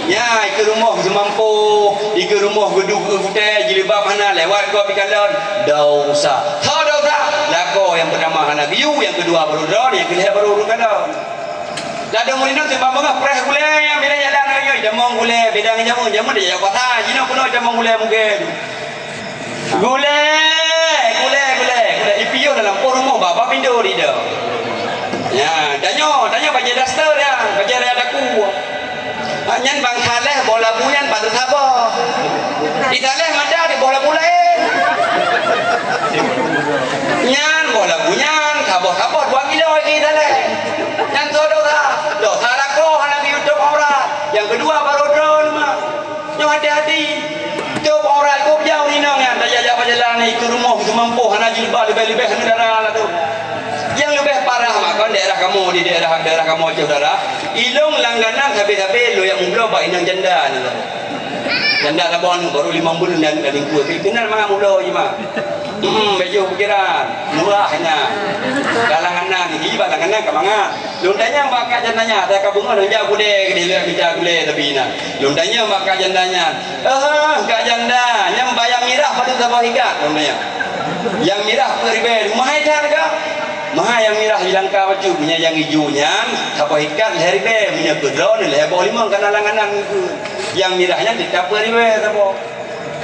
Nya, ikeue rumoh seumampôh, ikeue rumoh geuduek gutèe, jilbab hana lewat gob ikalon. Dosa. Tho dosa. Lakoe nyang peutama hana geuyue, nyang keudua baru droe, nyang keulhèe baru ureueng kalon. Ladôm ureueng inong seumampôh beungèh preh gulèe, bila jalan raya, jamong gulèe, beda ngon jamong, jamong dak jak pasai, jinoe keunoe jamong gulèe mungken. Gulèe, gulèe, gulèe, gulèe. Ipiôh dalam poh rumoh, bak, bak pintoe di dah. Ya, tanyoe, tanyoe bajèe daster ya, bajèe raya takue. Ha, nyan bang saleh boh labu nyan patut saboh. Di saleh mada di boh labu laén. Nyan boh labu nyan saboh-saboh dua kilo lagi saleh. Nyan soe dosa? Dosa lakoe hana geuyue tôb aurat. Nyang keudua baru droe mah. Nyoe hati-hati. Tôb aurat kok jauh inong nyan, tajak-jak bak jalan ikeu Rumoh geumampoh hana jilbab leubeh-leubeh hana dara laju. Nyang leubeh parah mah kon daerah kamoe di daerah, daerah kamoe Aceh Utara. Ilong langganan sabe-sabe lôn jak meubloe bak inong janda nyan lom. Janda saboh nyoe baru limong buleuen dan, dan lingkue. Keunan mangat meubloe jih mah. Hmm, beujoh pikiran. Murah nyan. Dalam langganan, di bak langganan ka mangat. Lôn tanyong bak kak janda nyan, asai ka beungoh lôn jak gulèe, keudeh lôn mita gulèe tapi na. Lôn tanyong bak kak janda nyan, "Eh, kak janda, nyan bak nyang mirah padum saboh ikat?" Lôn tanyong. "Nyang mirah peuet ribèe." "Meuhai that kah?" "Meuhai nyang mirah di langka bacut, meunyoe nyang ijo nyan saboh ikat lhèe ribèe, meunyoe keu droeneuh lhèe boh limong kana langganan ngon nyang mirah nyan teutap peuet ribèe saboh."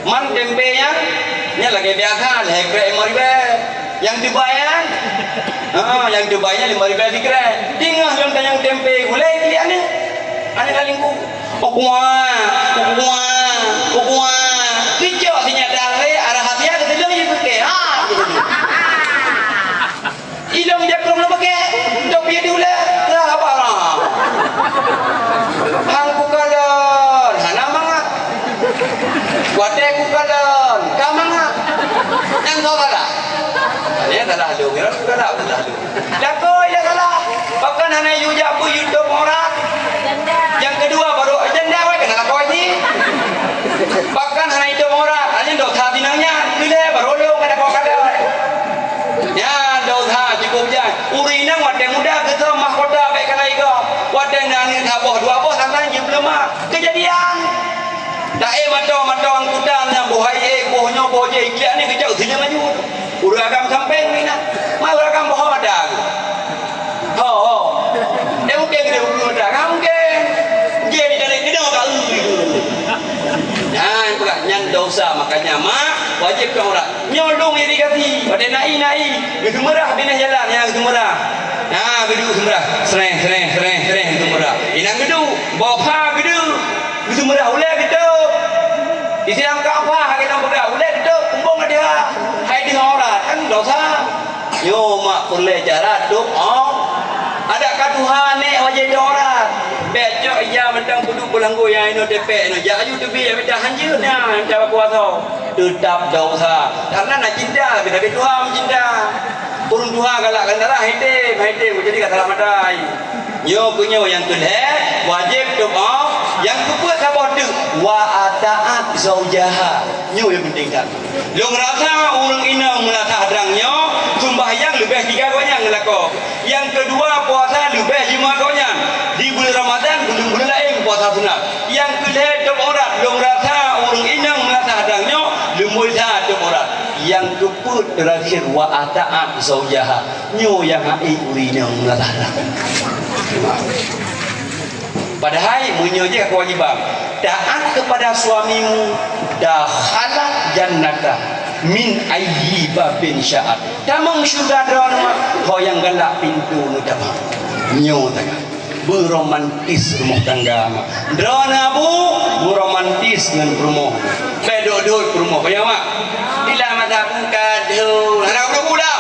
Man tempe nyan, nyan lagèe biasa, lhèe krek limong ribèe. Nyang Dubai nyan, ha, nyang Dubai nyan limong ribèe sikrek. Teungoh lôn tanyong tempe gulèe, klik aneuk. Aneuk lalingku. Ukua, ukua, ukua. Keucok sinyak dareh, arah hati aku sedang je pakai. Ha, gitu. Ilong jakong na pakai, dok piye diulèe, lah abang lah. Han kukalon, hana mangat. Watèe kukalon, ka mangat. Nyang soe salah? Ada nyang salah lôn, nyang salah, salah lôn. Lakoe nyang salah. Pakon hana yue jak beuet yue tôp aurat. Nyang keudua baru janda wai keunan lakoe jih. Pakon hana yue tôp aurat, hana dosa tinang nyan. Keulhèe baru lôn ka lakoe kalon. Nyan dosa cukup jai. Ureueng inong watèe muda geuseumah kota bèk kana igoe. Watèe na aneuk saboh dua boh, sang-sang jipeuleumah. Keujadian. Taék mantong-mantong angkutan nyan boh hai ék, boh nyoe, boh jéh, iklik aneuk geujak u sileung laju. Ureueng agam sampéng meunan. Ma ureueng agam boh mata. Ho, ho. Dia mungkin kena ureueng mata. Kan mungkin. Jéh di dalam kena ka. Nyan peugah, nyan dosa. Makanya mak wajib keu orang. Nyoe lôn irigasi, watèe na ie, na ie, geuseumeurah binéh jalan nyang geuseumeurah. Na geuduek seumeurah, sreh, sreh, sreh, sreh geuseumeurah. Inong geuduek, boh pha geuduek, geuseumeurah ulèe geutôp. Di sidang Ka'bah lagèe nyang peugah, ulèe geutôp, kumbông ka deuha, hai deuha aurat, kan dosa. Nyoe mak peureulèe cara tôp, oh. Adak ka tuha nèk wajéb tôp aurat. Bèk cok ija mantong peuduek peulanggô nyang inoe tepèk inoe. Jak aju teubiet, mita hanjeuet nyan, mita baku asoe. Teutap dosa, karena na cinta, tapi Tuhan mencinta. Ureueng tuha galak keu darah, hai tem, hai tem, jadi ka salah matai. Nyoe keu nyoe nyang keu lhèe, wajéb tôp aurat, nyang keu peuet saboh teuk, wa ata'at zaujaha. Nyoe nyang penting that. Lôn rasa ureueng inong meunasah drang nyoe, seumbahyang leubeh tiga gobnyan ngon lakoe. Nyang keudua, puasa leubeh jimat gobnyan. Di buleuen Ramadhan, buleuen-buleuen laén puasa sunat. Nyang keulhèe, tôp aurat. Lôn rasa ureueng inong meunasah drang nyoe, leumboi that tôp aurat. Nyang keupeuet teurakhir, wa ata'at zaujaha. Nyoe nyang hak ék ureueng inong meunasah drang. Padahai meunyoe jih kewajiban, taat kepada suamimu, dakhalat jannata min ayyi babin sya'at. Tamong syeuruga droeneuh ho nyang galak pintoe neutamong. Nyoe teuka. Beuromantis rumoh tangga mak. Droeneuh abu, beuromantis ngon peurumoh. Bèk dot-dot peurumoh. Payah mak. Bila mata buka dhu. Hana buka budak.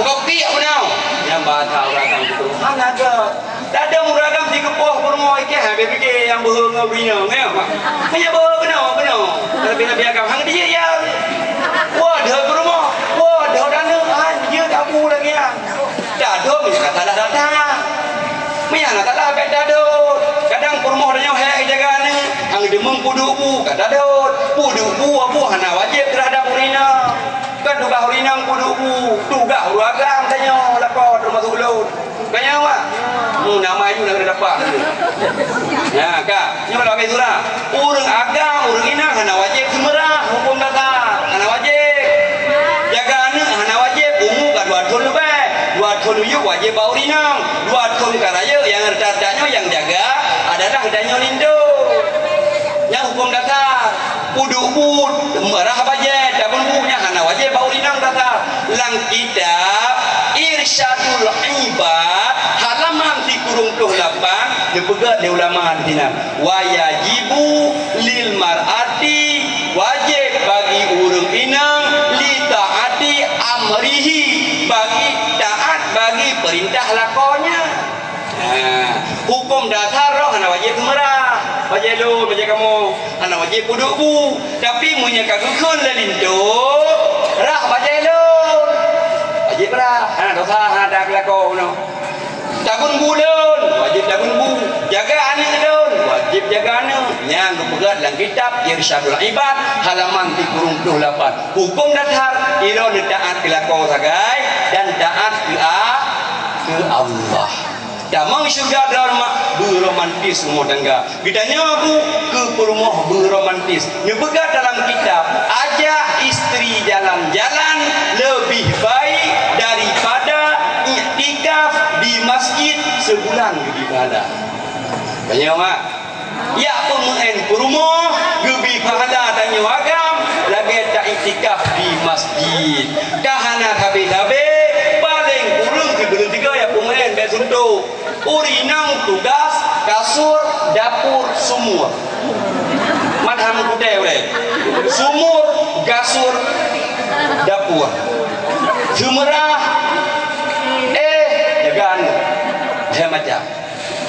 Buka piek beunau. Nyang bahasa urang kampung. Hana gèt. Dadong ureueng agam sigeupoh peurumoh ikèh, ha, bèk pike nyang beuhe ngon ureueng inong, ya, Mak. Meunyo beuhe keunoe, keunoe. Tapi nabi agam, hang dijak ya. Wah, deuh peurumoh. Wah, deuh aneuk, ha, jeuet abu lagèe nyan. Dadong meunyo ka salah data. Meunyo hana salah, bèk dadot. Kadang peurumoh tanyoe hék jaga aneuk, hang deungon peuduek bu, ka dadot. Peuduek bu, abu hana wajéb terhadap ureueng inong. Kan tugaih ureueng inong peuduek bu, tugaih ureueng agam tanyoe lakoe teumasuk ulôn. Bukan nyan, Mak? Hmm, nama you nak kena dapat. Ya, ka. Nyoe lagèe surah. Ureueng agam, ureueng inong hana wajéb seumeurah, huköm dasar. Hana wajéb. Jaga aneuk hana wajéb, umu ka dua thôn leubeh. Dua thôn miyueb wajéb bak ureueng inong. Dua thôn ka rayeuk, nyang rata-rata nyoe nyang jaga adalah tanyoe linto. Nyan huköm dasar. Peuduek bu, meurah bajèe, tabông bu nyan hana wajéb bak ureueng inong tata. Lam kitab Irsyadul Ibad, halaman sikureueng ploh lapan, neupeugah lé ulama di sinan, "Wa yajibu lil mar'ati," wajéb bagi ureueng inong, "li ta'ati amrihi," bagi taat bagi peurintah lakoe nyan. Ha, huköm dasar roh hana wajéb seumeurah. Bajèe lôn, bajèe kamoe, hana wajéb peuduek bu. Tapi meunyo ka geukheun lé linto, Rhah bajèe lôn, wajéb rhah. Hana dosa, hana that lakoe nyoe. Tagun bu lôn, wajéb tagun bu. Jaga aneuk lôn, wajéb jaga aneuk. Nyang geupeugah lam kitab Irsyadul Ibad, halaman sikureueng ploh lapan. Huköm dasar, droeneuh taát keu lakoe sagai dan taát keu a-, keu Allah. Tamong syeuruga droe mak beuromantis rumoh tangga. Geutanyoe bu keu peurumoh beuromantis. Neupeugah dalam kitab, ajak istri jalan-jalan lebih baik daripada iktikaf di masjid sebulan lebih pahala. Tanyoe mak, yak peumeu'en peurumoh geubi pahala tanyoe agam lagèe ta-iktikaf di masjid. Ka hana sabe-sabe, paleng kureueng sibuleuen tiga yak peumeu'en bèk suntok. Ureueng inong tugas kasur, dapur, sumur. Manham kutée ulée. Sumur, kasur, dapur. Seumeurah, eh, jaga aneuk. Hai macam.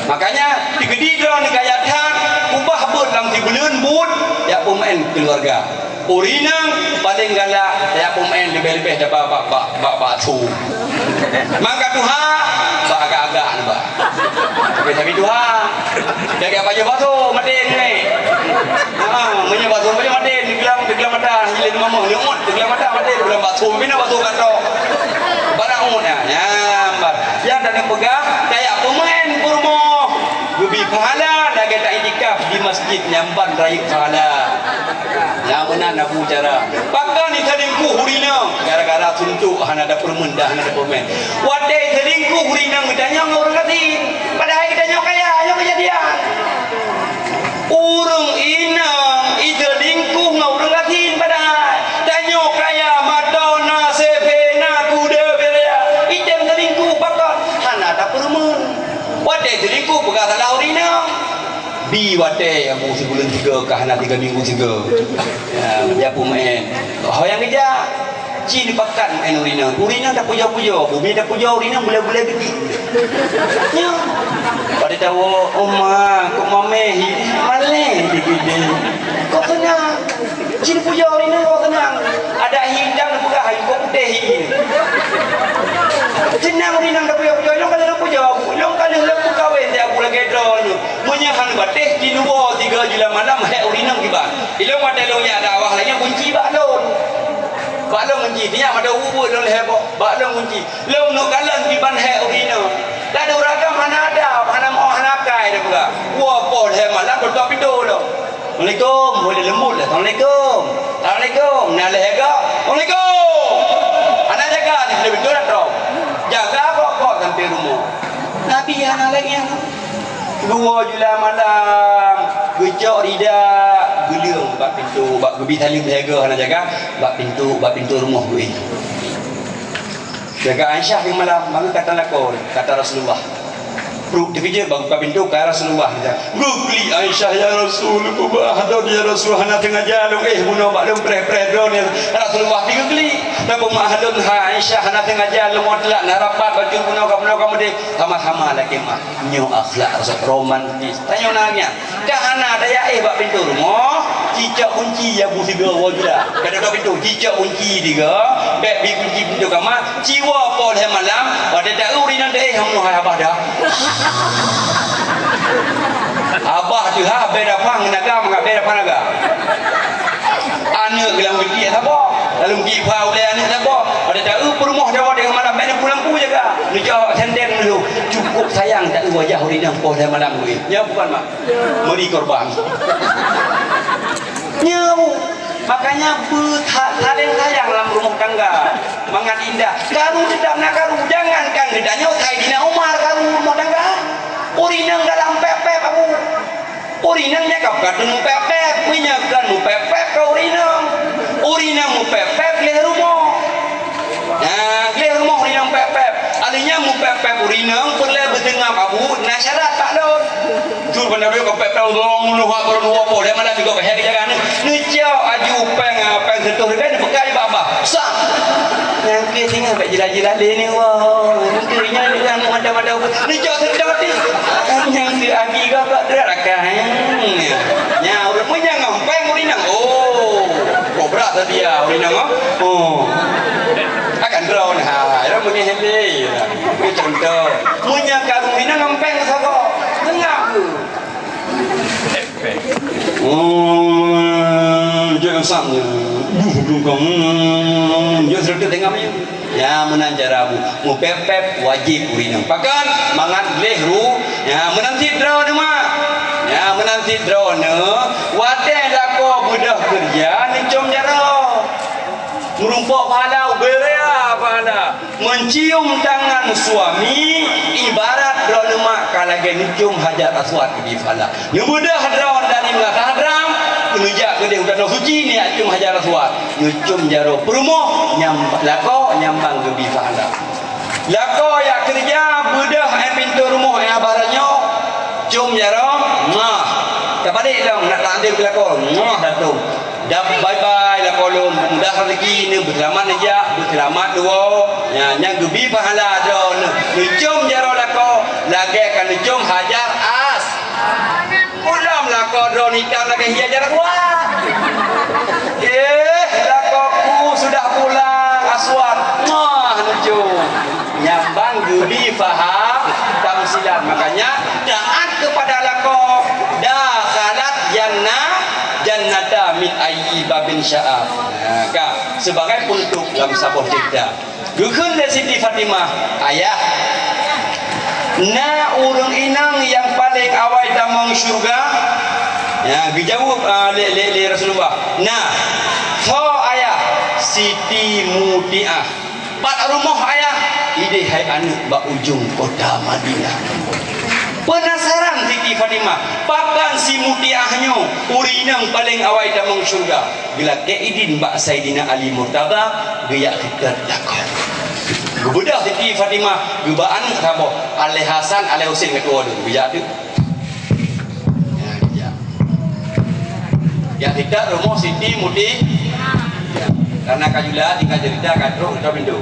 Makanya, teukeudi droeneuh kaya that, ubah beuet lam sibuleuen buet, yak peumeu'en keuluwarga. Ureueng inong paleng galak, tajak peumeu'en leubeh-leubeh daripada bak, bak, bak, bak bakso. Mangka tuha, bak agak-agak nibak. Tapi, tapi tuha, jaga pajoh bakso, maté ni. Ha, meunyoe bakso pajoh maté, teugelam, teugelam mata, hileuen mamah, nyuut, teugelam mata, maté, teugelam bakso, mina bakso gato. Barang umat nyan, nyan, bar. Nyang tanyoe peugah, tajak peumeu'en peurumoh. Geubi pahala lagèe ta-iktikaf di masjid nyang ban rayeuk pahala. Nyang meunan Abu cara. Pakon jiseulingkuh ureueng inong? Gara-gara suntok hana dapeurumeun dah hana dapeurumeun. Watèe jiseulingkuh ureueng inong geutanyong ngon ureueng gasien. Padahai geutanyoe kaya, nyoe keujadian. Ureueng inong jiseulingkuh ngon ureueng gasien padahai. Tanyoe kaya, mata na, seupée na, kuda bela. Item seulingkuh pakon? Hana dapeurumeun. Watèe seulingkuh peugah salah ureueng inong. Bi watèe nyang bu sibuleuen tiga ka hana tiga minggu tiga. Ya, jak peumeu'en. Ho nyang geujak. Ci neupakat meu'en ureueng inong. Ureueng inong tapujoe-pujoe, bumi tapujoe ureueng inong bulèe-bulèe geuti. Nyo. Pada tawoe, "Oma, kok mamèh hi malèe di gede. Kok seunang?" Ci neupujoe ureueng inong kok seunang. Adak hi itam neupeugah, "Ayu kok putéh hi." Seunang ureueng inong tapujoe-pujoe, lôn ka lheueh pujoe, lôn ka lheueh lôn peukawen di abu lagèe droeneuh. Meunyoe hana batéh, jinuwoe tiga jeulam malam, hék ureueng inong kiban. Ilôn watèe lôn jak dakwah lagèe kunci bak lôn. Bak lôn kunci, sinyak mata ubeut lôn lhèe boh, bak lôn kunci. Lôn neuk kalon kiban hék ureueng inong. Ladôm ureueng agam hana adab, hana meu'oh, hana akai, dia peugah. Woe poh lhèe malam, tutup pintô lôn. "Assalamualaikum," boleh leumbut lah. "Assalamualaikum." "Assalamualaikum." Nah, lhèe gok. "Assalamualaikum." Hana jaga, di sini betul dah terang. Jaga gok-gok sampai rumoh. Nabi hana lagèe nyan. Dua jula malam, geucok rida, geuleueng bak pintô, bak geubi saleuem lhèe gok hana jaga, bak pintô, bak pintô rumoh geuéh. Jaga Aisyah di malam, maka kata lakoe, kata Rasulullah. Pruet teukeujot bak buka pintô, ka Rasulullah. Geuklik Aisyah, "Ya Rasul, peubah dong ya Rasul, hana teungaja lôn éh bunoe bak lôn preh-preh droe ni." Rasulullah pi geuklik. Tapi mak hadon, "Hai Aisyah, hana teungaja lôn telat na rapat baju bunoe ka bunoe ka meudeh." Sama-sama lagèe mah. Nyoe akhlak romantis. Tanyoe na nyan. Ka hana daya éh bak pintô rumoh, cicok kunci ya bu sigoe woe jula. Ka dok pintô, cicok kunci tiga, bèk bi kunci pintô kama, ciwoe poh lhèe malam, watèe taeu ureueng inong deh, "Hamoe hai abah dah." Abah teuh ha, bèe dapang naga, mangat bèe dapang naga. Aneuk geulam geuti saboh, lalu geuti pha ulèe aneuk saboh. Watèe taeu peurumoh dawa tengah malam, bèk neupeu lampu jaga. Neujaweueb sendeng dulu. Cukup sayang taeu wajah ureueng inong poh lhèe malam geuh. Nyan bukan mak. Meuri korban. Nyoe, makanya beutha-, saléng sayang lam rumah tangga. Mangat indah. Karu teutap na karu. Jangankan geutanyoe, Saidina Umar karu rumah tangga. Ureueng inong dalam pép-pép, Abu. Ureueng inong nyan ka bukan meupép-pép. Meunyoe kon meupép-pép ka ureueng inong. Ureueng inong meupép-pép gleh rumoh. Nah, gleh rumoh ureueng inong pép-pép. Alèh nyan meupép-pép ureueng inong peureulèe beuteungam Abu, na syarat bak lôn. Tur bandum ka pép-pép ureueng inong, hak baru dua poh, lhèe malam juga pahèk jaga ni. Neucok aju péng, ah, péng seutoh ribèe, neupeukai bak babah. Sah. Nyang keu singoh bèk jelas-jelas lé ni, wah. Keu nyan, nyan, mata-mata. Neucok seutoh ti. Nyang keu abi gak, gak terak rakan. Nya, ureueng meunyoe ngon péng ureueng inong. Oh, kobra Dia, ureueng inong, oh. Akan droe, ha, ya, mungkin hebe, ya. Ini contoh. Meunyo ka ureueng inong ngempeng sagoe, tengah ke? Hmm, jeuet sam, ya. Duh, duh, kong. Hmm, jeuet serta tengah, ya. Nyan meunan cara mu-, mupéb-péb wajéb ureueng inong. Pakon? Mangat gleh ru-, nyan meunan cit droeneuh, mak. Nyan meunan cit droeneuh, watée lakoe beudôh keureuja neucom jaroe. Meurumpok pahala, ubé raya pahala. Mencium tangan suami ibarat droeneuh mak ka lagée neucom Hajar Aswad geubri pahala. Neubeudôh droe dari Meunasah Hadram, neujak keudeh u Tanoh Suci, neujak cium Hajar Aswad. Neucom jaroe peurumoh nyam-, lakoe nyambang geubri pahala. Lakoe jak keureuja, beudôh, eh, pintoe rumoh, eh, abah tanyoe, cium jaroe, muah. Tabalek lom, nak takzim keu lakoe, muah, tatum. Dap bye-bye lakoe lôn, mudah rezeki neuh, beuseulamat neujak, beuseulamat neuwoe. Nyan, nyan geubri pahala droeneuh. Neucom jaroe lakoe, lagée ka neucom Hajar As-, Ulôn lakoe droeneuh itam lagée hié Hajar Aswad. Eh, lakoeku sudah pulang Aswad. Muah, neucom. Nyambang geubri paha-, tamsilan. Makanya, taat kepada lakoe. Dakhalat jannah, jannata min ayyi babin sya'a. Nah, ka, sebagai penutup dalam saboh cerita. Geukheun lé Siti Fatimah, "Ayah, na ureuëng inong nyang paleng awai tamong syeuruga?" Ya, geujaweueb, ah, lé, lé, lé Rasulullah, "Na." "Soe ayah?" "Siti Mutiah." "Pat rumoh ayah?" "Idéh hai aneuëk, bak ujong kota Madinah." Peunasaran Siti Fatimah, "Pakon si Mutiah nyoe ureuëng inong paleng awai tamong syeuruga?" Geulakée idin bak Saidina Ali Murtadha, geujak seutôt lakoe. Geubeudôh Siti Fatimah, geuba aneuëk saboh, Alai Hasan, Alai Husein, geutuwoe dum, geujak teuk. Ya, geujak. Jak seutôt rumoh Siti Muti. Ya. Karena ka jula, tinggai cerita, ka trok, ka pintoe.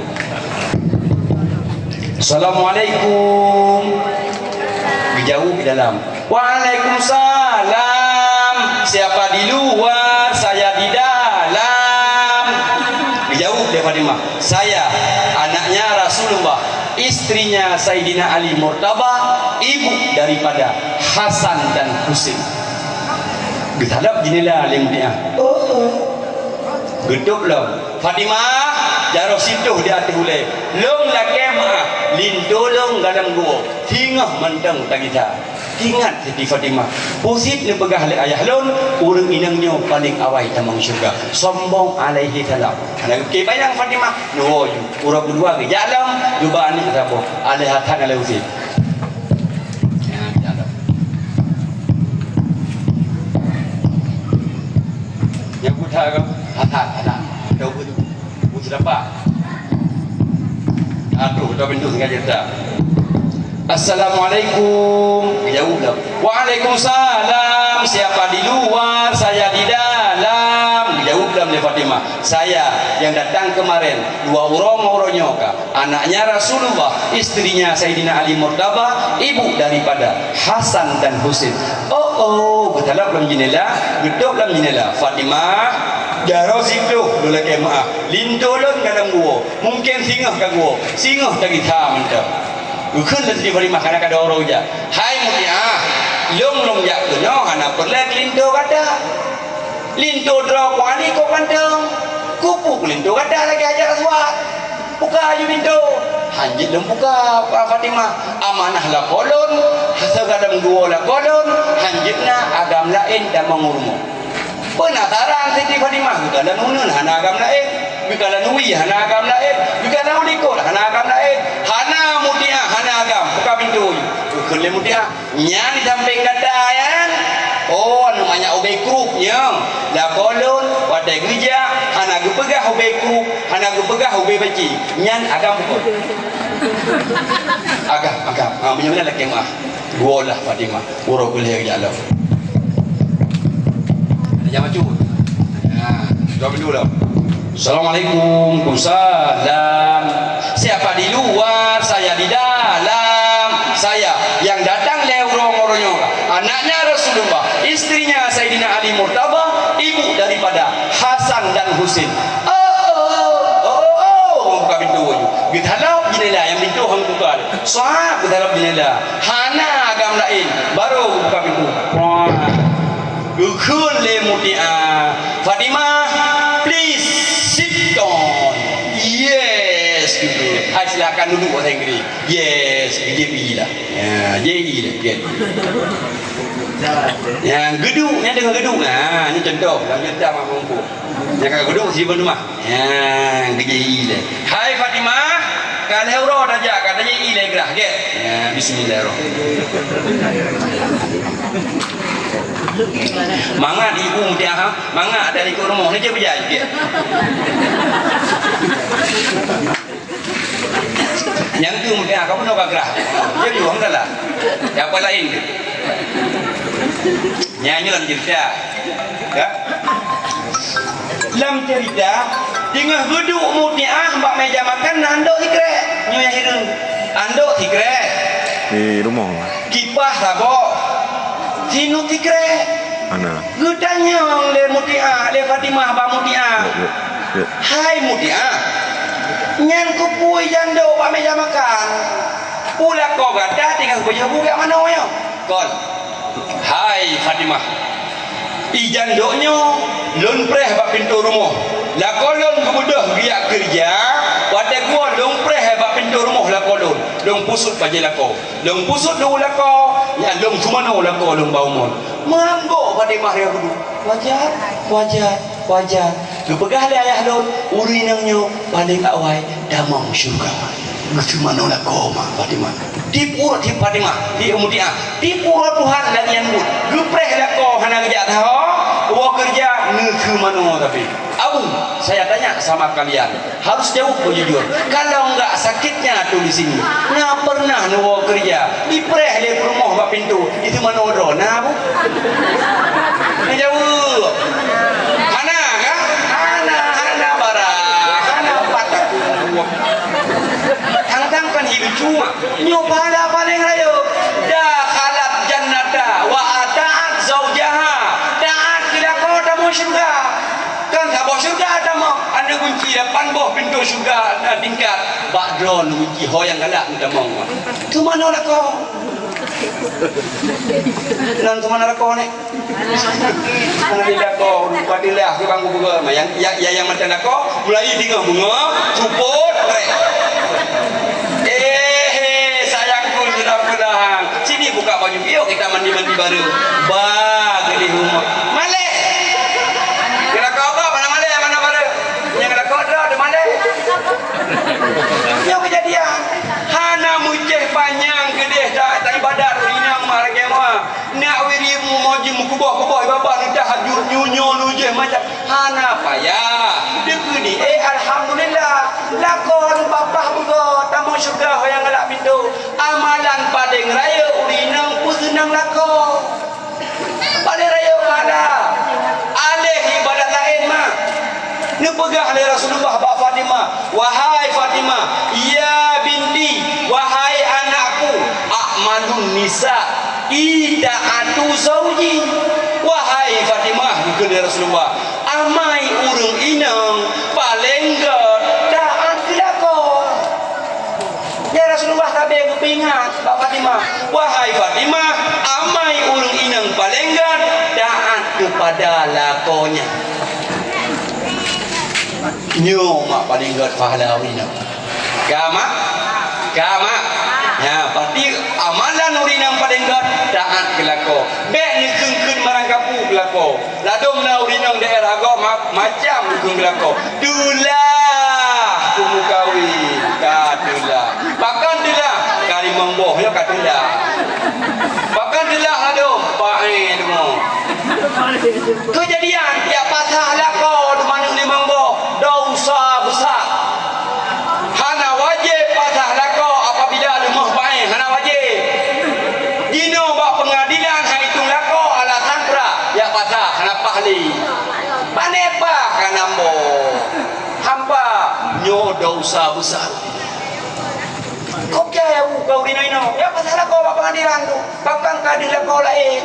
"Assalamualaikum." Geujaweueb di dalam. "Waalaikumsalam. Siapa di luar, saya di dalam." Geujaweueb lé Fatimah, "Saya anaknya Rasulullah, istrinya Saidina Ali Murtadha, ibu daripada Hasan dan Husein." Geutalab jendela lé Mutiah. Oh, oh. Geutôb lom. "Fatimah, jaroe sitoh di ateueh ulée. Lôn lakée meuáh, linto lôn galom guwoe. Singoh mantong tagisa." Ingat Siti Fatimah, "Peue cit neupeugah lé ayah lôn, ureuëng inong nyoe paleng awai tamong syeuruga." Sombong alaihi salam. Hana geupike panyang Fatimah, neuwoe ju. Uroe keudua geujak lom, geuba aneuëk saboh, Alai Hasan, Alai Husein. Nyang buta kan? Hasan, Hasan. Tahu betul. Buta siapa? Aduh, dah pintu sengaja dah. "Assalamualaikum." Jawab lah. "Waalaikumsalam. Siapa di luar, saya di dalam." Jawab lah oleh Fatimah. "Saya yang datang kemarin, dua uroe ngon uroe nyoe ka. Anaknya Rasulullah, istrinya Saidina Ali Murtadha, ibu daripada Hasan dan Husein." Oh, oh, geutalab lam jendela, geutôb lam jendela. "Fatimah, jaroe sitoh lôn lakée meuáh. Linto lôn galom guwoe. Mungkin singoh ka guwoe, singoh tagisa mantong." Geukheun lé Siti Fatimah, kana ka doro jak. "Hai Mutiah, lôn lôn jak keunoe hana peureulée keu linto gata. Linto droe ku ani kok mantong. Kupeue keu linto gata lagée Hajar Aswad. Buka aju linto." "Hanjeuet lôn buka, Fa-, Fatimah. Amanah lakoe lôn, hase galom guwoe lakoe lôn, hanjeuet na agam laén tamong u rumoh." Peunasaran Siti Fatimah, geukalon uneun hana agam laén, geukalon wie hana agam laén, geukalon u likot hana agam laén. "Hana Mutiah, hana agam, buka pintoe." Geukheun lé Mutiah, "Nyan di sampéng gata nyan, oh, aneuëk manyak ubé krup nyan. Lakoe lôn, watée geujak, hana geupeugah ubé krup, hana geupeugah ubé peci. Nyan agam bukon?" "Agam, agam." "Ah, meunyoe meunan lakée meuáh." Geuwoe lah Fatimah. Uroe keulhèe geujak lom. Ada nyang maju. Nah, jawab dulu lom. "Assalamualaikum." "Waalaikumsalam." "Siapa di luar, saya di dalam." "Saya yang datang lé uroe-uroe nyoe, anaknya Rasulullah, istrinya Saidina Ali Murtadha, ibu daripada Hasan dan Husain." Sin. Oh, oh, oh, oh, oh, buka pintu. Geutalop jendela, nyang pintu hana buka. Suap geutalop jendela. Hana agam laén, baru buka pintu. Pruah. Geukheun lé Mutiah, "Fatimah, please sit down." "Yes," gitu. "Hai, silakan duduk," bahasa Inggris. "Yes," geujép ie lah. Ya, jép ie lah, jép. Ya, geuduek, nyan deungon geuduek. Ha, ni contoh, lam cerita mak mumpung. Nyang ka geuduek si ban rumah. Ya, geujép ie lah. "Hai Fatimah, ka lhèe uroe tajak, ka tajép ie lé grah, gét." Ya, bismillahirrahmanirrahim. Mangat ibu Mutiah, mangat dari ikut rumoh, ni cek bejai, gét. Nyang tu mungkin, ah, kamu nak grah. Jadi, alhamdulillah. Ya, apa lain tu? Nyan nyoe cerita. Ya. Lam cerita, teungoh geuduek Mutiah bak meja makan, na andok sikrek. Nyoe nyang hireuen. Andok sikrek. Di rumoh. Kipah saboh. Sinut sikrek. Ana. Geutanyong lé Mutiah, lé Fatimah bak Mutiah. Yuk, yuk, yuk. "Hai Mutiah, nyan keupeue jandok bak meja makan? Peue lakoe gata teungoh geupajoh bu geujak manoe nyoe?" "Kon, hai Fatimah, i jandok nyoe lôn preh bak pintoe rumoh. Lakoe lôn geubeudôh geujak keureuja, watèe geuwoe lôn preh bak pintoe rumoh lakoe lôn, lôn pusut bajèe lakoe. Lôn pusut lôn lakoe, nyan lôn seumanoe lakoe lôn bak umon." Meuanggô Fatimah nyang geuduek. "Wajar, wajar, wajar. Geupeugah lé ayah lôn, ureueng inong nyoe paleng awai tamong syeuruga. Geuseumanoe lakoe ma Fatimah." Tiep uroe tiep Fatimah, tiep Mutiah. Tiep uroe Tuhan lagèe nyan buet. Geupreh lakoe hana geujak saho, woe keureuja neuseumanoe tapi. "Abu, saya tanya sama kalian, harus jawab bujur. Kalau enggak sakitnya tuh di sini. Na pernah neuwoe keureuja, dipreh lé peurumoh bak pintoe, itu manoe droe, na, Bu?" Neujaweueb. Hana, kan? Hana, hana bara, hana patah. Tang-tang kan hi lucu, mak. Nyoe pahala paleng rayeuk. Dakhalat jannata wa ata'at zaujaha. Taat keu lakoe tamong syeuruga. Kan saboh syeuruga tamong. Aneuk gunci lapan boh pintoe syeuruga na tingkat. Bak droeneuh gunci ho nyang galak meutamong. Teuma nyoe lakoe. Nan teuma nyoe lakoe nyoe. Hana dilako, padahlah keu bang gubernur. Yang, yang, yang, yang macam lako, mulai dengan bunga, cupot, rek. Eh, eh, sayangku, sudah pulang. Sini buka baju, yuk kita mandi-mandi baru. Ba, gedeh rumah. Malek. Kira kau apa? Mana malek? Mana baru? Yang lako dah, ada malek. Yang kejadian. Hana muceh panyang gedeh tak, tak ibadat, inang marah kemah. Nak wirimu moji meukuboh-kuboh ibabat, tahajud, nyunyoe lujeh macam hana payah. Dikeudi, eh, alhamdulillah. Lakon papah bugo, tamong syeuruga ho nyang galak pintoe. Amalan paleng rayeuk ureueng inong peuseunang lakoe. Paleng rayeuk pahala. Aleh ibadat laén mah. Neupeugah lé Rasulullah bak Fatimah, "Wahai Fatimah, ya binti, wahai anakku, a'malun nisa, ita'atu zauji." Wahai Fatimah, geukheun lé Rasulullah, amai ureueng inong paleng gèt taat keu lakoe. Ya Rasulullah, sabe geupeuingat bak Fatimah, "Wahai Fatimah, amai ureueng inong paleng gèt taat keupada lakoe nyan." Nyoe mak paleng gèt pahala ureueng inong. Ka mak? Ka mak? Ya, berarti amalan ureueng inong paleng gèt taat keu lakoe. Bèk neukheun-kheun barang kapeue keu lakoe. Ladôm na ureueng inong daerah gob ma-, macam ureueng geulakoe. Teulah peumukawin, ka teulah. Pakon teulah? Ka limong boh nyoe ka teulah. Pakon teulah ladôm? Paéh deungoe. Keujadian tiep patah lakoe dum aneuk limong boh, dosa besar. Hana wajéb patah lakoe apabila leumoh paéh, hana wajéb. Jinoe bak peungadilan hai tueng lakoe alasan pra, jak patah, hana pah lé. Pané pah ka nam boh. Hampa, nyoe dosa besar. Kok jai abu kau inoe-inoe? Jak patah lakoe bak peungadilan tu. Pakon ka deuh lakoe laén.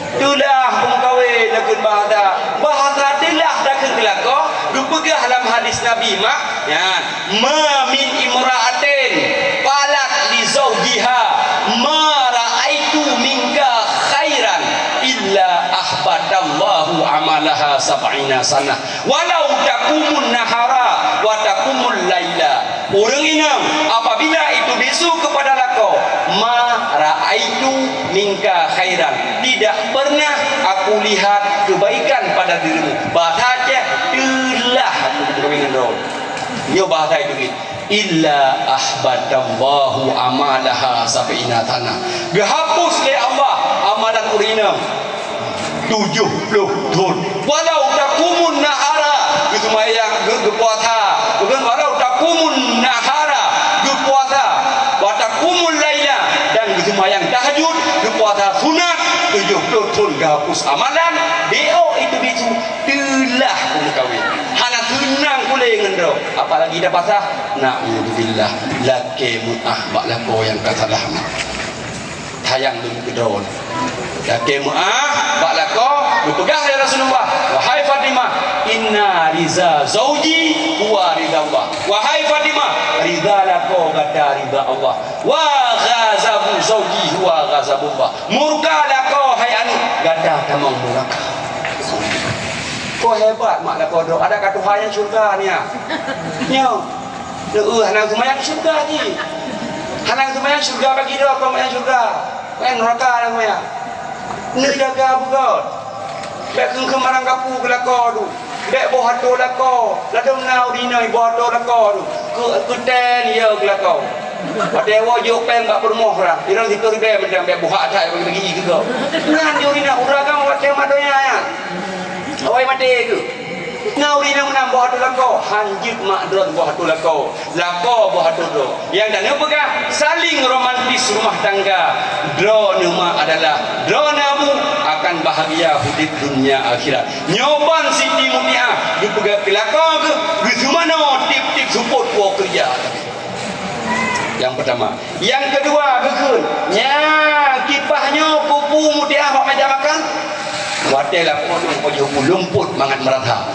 Teulah peumukawin takheun bahasa. Bahasa teulah takheun keu lakoe, Peugah lam hadis Nabi, mak, nyan, "Ma min imra'atin qalat li zaujiha, ma ra'aitu minka khairan, illa ahbatallahu amalaha sab'ina sanah, walau taqumun nahara wa taqumul laila." Ureuëng inong, apabila itu bisu kepada lakoe, "Ma ra'aitu minka khairan," tidak pernah aku lihat kebaikan pada dirimu. Bahasa Aceh, "Teulah aku kawin ngon droe." Nyoe bahasa itu, "Illa ahbatallahu amalaha sab'ina sana." Geuhapus lé Allah amalan ureuëng inong tujoh ploh thon. "Walau taqumun nahara," geuseumayang, geu-, geupuasa. Bukan, "Walau taqumun nahara," geupuasa. "Wa taqumul laila," dan geuseumayang tahajud, geupuasa sunat, tujoh ploh thon geuhapus amalan, "Deo itu bisu, teulah kumeukawen. Hana seunang kulé ngon droe, apalagi dah pasah." Na'udzubillah, lakée meuáh bak lakoe nyang ka salah. Sayang lôn keudroe. Lakée meuáh bak lakoe, geupeugah lé Rasulullah, "Wahai Fatimah, inna ridha zauji huwa ridha Allah." Wahai Fatimah, ridha lakoe gata ridha Allah. "Wa ghazabu zauji huwa ghazabullah." Murka lakoe hai aneuk gata tamong murka. Ko hebat mak lakoe droe, adak ka tuha nyan syurga nia. Nyoe. Neu hana seumayang syurga jih. Hana seumayang syurga bagi droe, kon seumayang syurga. Kon nuraka hana seumayang. Neujaga beugöt. Bék kheun-kheun barang gapu keu lakoe tu. Bék boh atô lakoe. Ladôm na ureuëng inong boh atô lakoe tu. Keu, keu ten ya keu lakoe. Watée woe jok péng bak peurumoh ureuëng. Inong siplôh ribée mantong bék boh that bagi-bagi keu gob. Nan di ureuëng inong ureuëng agam watée mat donya nyan. Awai maté keu. Na ureuëng inong meunan boh atô lakoe, hanjeuet mak droe boh atô lakoe, lakoe boh atô droe. Nyang tanyoe peugah, saling romantis rumah tangga. Droeneuh mak adalah droeneuh abu akan bahagia udeb dunia akhirat. Nyoe ban Siti Mutiah geupeugah keu lakoe geuh, geuseumanoe tieb-tieb seupôt woe keureuja. Nyang peutama. Nyang keudua, geukheun, "Nyan, kipah nyoe kupu Mutiah bak meja makan." Watée lakoe nyoe pajoh bu lumpot mangat meurata.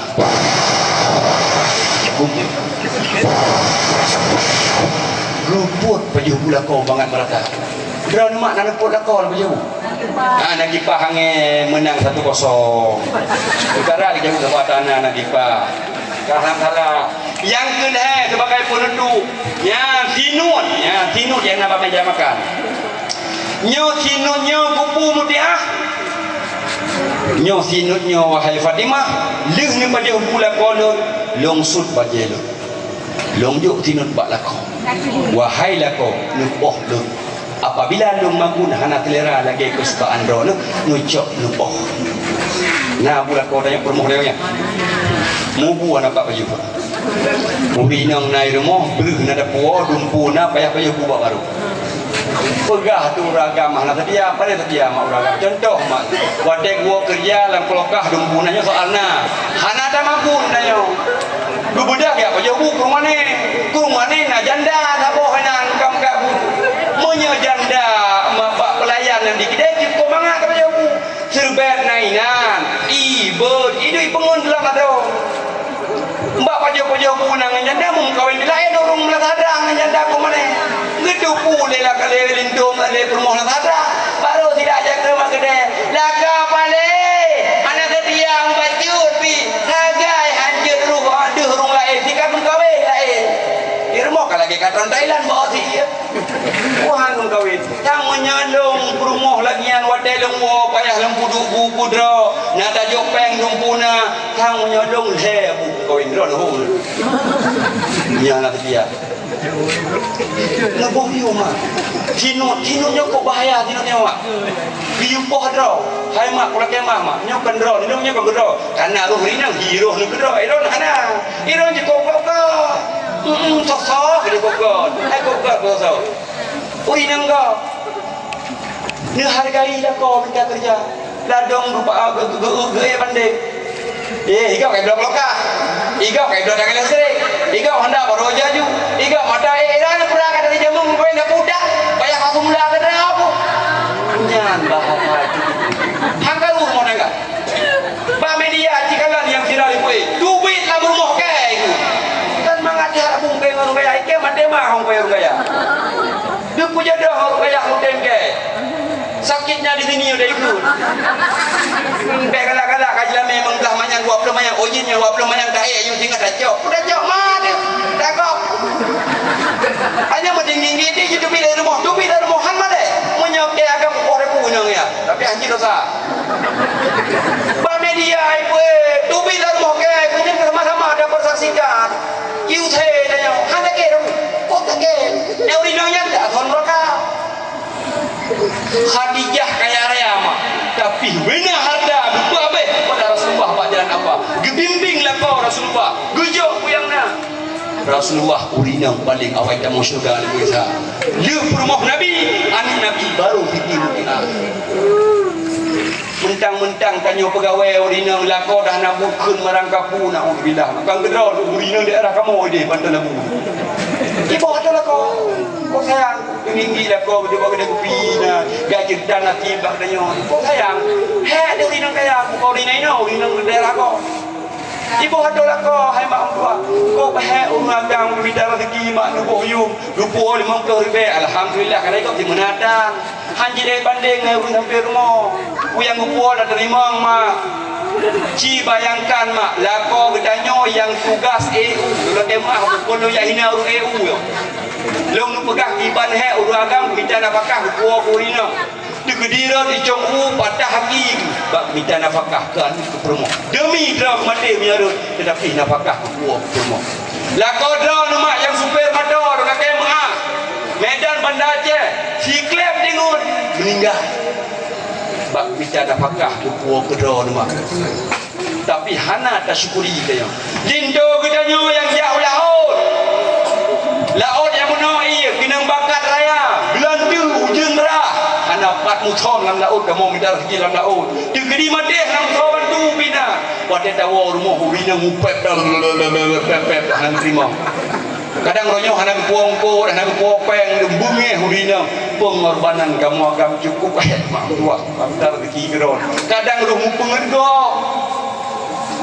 Lumpot pajoh bu lakoe mangat meurata. Droeneuh mak na lumpot lakoe pajoh bu. Ah, na kipah angén meunang satu kosong. Utara dijaweueb saboh tanah na kipah. Ka hana salah. Nyang keulhée sebagai peunutôp, nyan sinut, nyan sinut nyang na bak meja makan. Nyoe sinut nyoe kupu Mutiah. Nyoe sinut nyoe, wahai Fatimah, lheueh neupajoh bu lakoe lôn, lôn sut bajée lôn. Lôn jok sinut bak lakoe. Wahai lakoe, neupoh lôn. Apabila lôn makun hana seulera lagée keuseukaan droeneuh, neucok neupoh. Na bu lakoe tanyoe peurumoh lewat nyan. Mubu hana bak pajoh. Mubi inong na i rumoh, breuh na dapu, dumpu na, payah pajoh bu bak barô. Peugah tu ureuëng agam hana seutia, paleng seutia mak ureuëng agam. Contoh mak, watée geuwoe keureuja lam kulokah dumpu na nyoe soal na. Hana tamakun na nyoe. Geubeudôh jak pajoh bu keu rumoh nè. Keu rumoh nè na janda saboh inan ka meukat bu. Meunyoe janda ma-, bak peulayan nyang di keudè cukôp mangat ka pajoh bu. Seurbet na inan, ie, beuet, ie deuh ipeungon lam atô. Bak pajoh-pajoh bu na ngon janda, meumeukawen di laén ureuëng meulasada ngon janda keu rumoh nè. Geuteupeue lé laka lé lintô lé peurumoh lasada. Barô sira jak keu mak keudè. Laka palé, hana seutia bacut pih. Sagai hanjeuet roh deuh ureuëng laén, sika meukawen laén. Di rumoh ka lagée katron Thailand bak si ié. Wah, lôn kawén. Sang meunyoe lôn peurumoh lagée nyan watée lôn woe payah lôn peuduek bu keudroe, na tajok péng dumpu na, sang meunyoe lôn lhée bu kawén droe lôn. Nyan na seutia. Leuboh yue mak. Sinut, sinut nyoe kok bahaya sinut nyoe mak. Geuyue poh droe. Hai mak, kulakée mak, mak. Nyoe kon droe, nyoe nyoe kon keudroe. Kana roh rinang, hi roh nyoe keudroe, eh, droe hana. Hi roh jikok-kok. Hmm, soh-soh jikok-kok. Hai kok-kok soh-soh. Ureuëng inong gob, neuhargai lakoe mita keureuja. Ladôm geupa-, geu-, geu-, geu-, geuék bandéng. Eh, igop kai bloe kulokah. Igop kai bloe tangai listrik. Igop honda baru jaju. Igop mata, eh, ira na pura ka dari jameun, geupeugah na pudak. Payah ka semula ka dra apa. Nyan bahasa itu. Hang karu rumoh tangga. Bak media cikalan nyang viral ibu, eh, duit lam rumoh ka. Tema hong payah gaya. Deuh pujodoh hong gaya hong tengke. Sakitnya di sini udah ikut. Bèk galak-galak ka jilame meunglah manyang dua puluh manyang, ojin nyang dua puluh manyang taék nyang singoh tacok. Udah cok ma deh. Takok. Hanya meutinggi-tinggi di tubi dari rumah, tubi dari rumah han malèe. Meunyoe ke agam ukoh rebu nyang ya. Tapi hanji dosa. Ba media ai pue, tubi dari rumah ke, kemudian sama-sama ada persaksikan. Iu the tanyoe, hana keu, kok takeu? Nyang ureueng nyan dak thon raka. Khadijah kaya raya mak, tapi bina harta beubah abeh pada Rasulullah bak jalan Allah. Geubimbing lakoe Rasulullah, geujok peue nyang na. Rasulullah ureueng nyang paleng awai tamong syeuruga lé Isa. Lheueh peurumoh Nabi, aneuk Nabi baru Siti Mutiah. Meuntang-meuntang tanyoe peugawée ureueng inong lakoe dah na buet kheun marang kapu, naudzubillah. Bukan keudroe ureueng inong daerah kamoe deh Banten Labu. Iboh atau lakoe. Kok sayang, tinggi lakoe beudua keude kupi na, gak cerita nanti bak tanyoe. Kok sayang, hek deh ureueng inong kaya, bukan ureueng inong, ureueng inong daerah kok. Iboh atau lakoe, hai mak meutuah. Kok hek ureueng agam mita rezeki mak neuboh yum, dupoe limong ploh ribèe. Alhamdulillah, kadang ikot di meunatang. Han jideh bandeng ngon ureueng sampoe rumoh. Peue nyang geupuwoe na teurimong, mak. Ci bayangkan, mak, lakoe geutanyoe nyang tugas E U. Lôn lakèe meu'ah, bukon lôn jak hina ureueng E U nyoe. Lôn neupeugah kiban hek ureueng agam mita nafakah geupuwoe keu ureueng inong. Teukeudi rot icong u patah aki bak mita nafakah keu aneuk keu peurumoh. Demi droe maté meunyo rot, teutapi nafakah geupuwoe keu peurumoh. Lakoe droeneuh mak nyang supir moto, droeneuh lakèe meu'ah. Medan Banda Aceh, siklep deungon meuninggai. Bak mita nafakah geupuwoe keu droeneuh mak. Tapi hana tasyukuri geutanyoe. Linto geutanyoe nyang jak u laôt. Laôt nyang meunoe ié, keunong bakat raya, geulanteue ujeuen rah. Hana pat muthom lam laôt, kamoe mita rezeki lam laôt. Teukeudi maté hana muthom bantu pih na. Watèe tawoe rumoh ureueng inong mupèp, pèp, pèp, hana teurimong. Kadang roh nyoe hana geupuwoe eungkôt, hana geupuwoe pèng, beungéh ureueng inong. Peungorbanan kamoe agam cukup, eh, mak meutuah, bangsa rezeki keudroe. Kadang roh mupeungeut gob.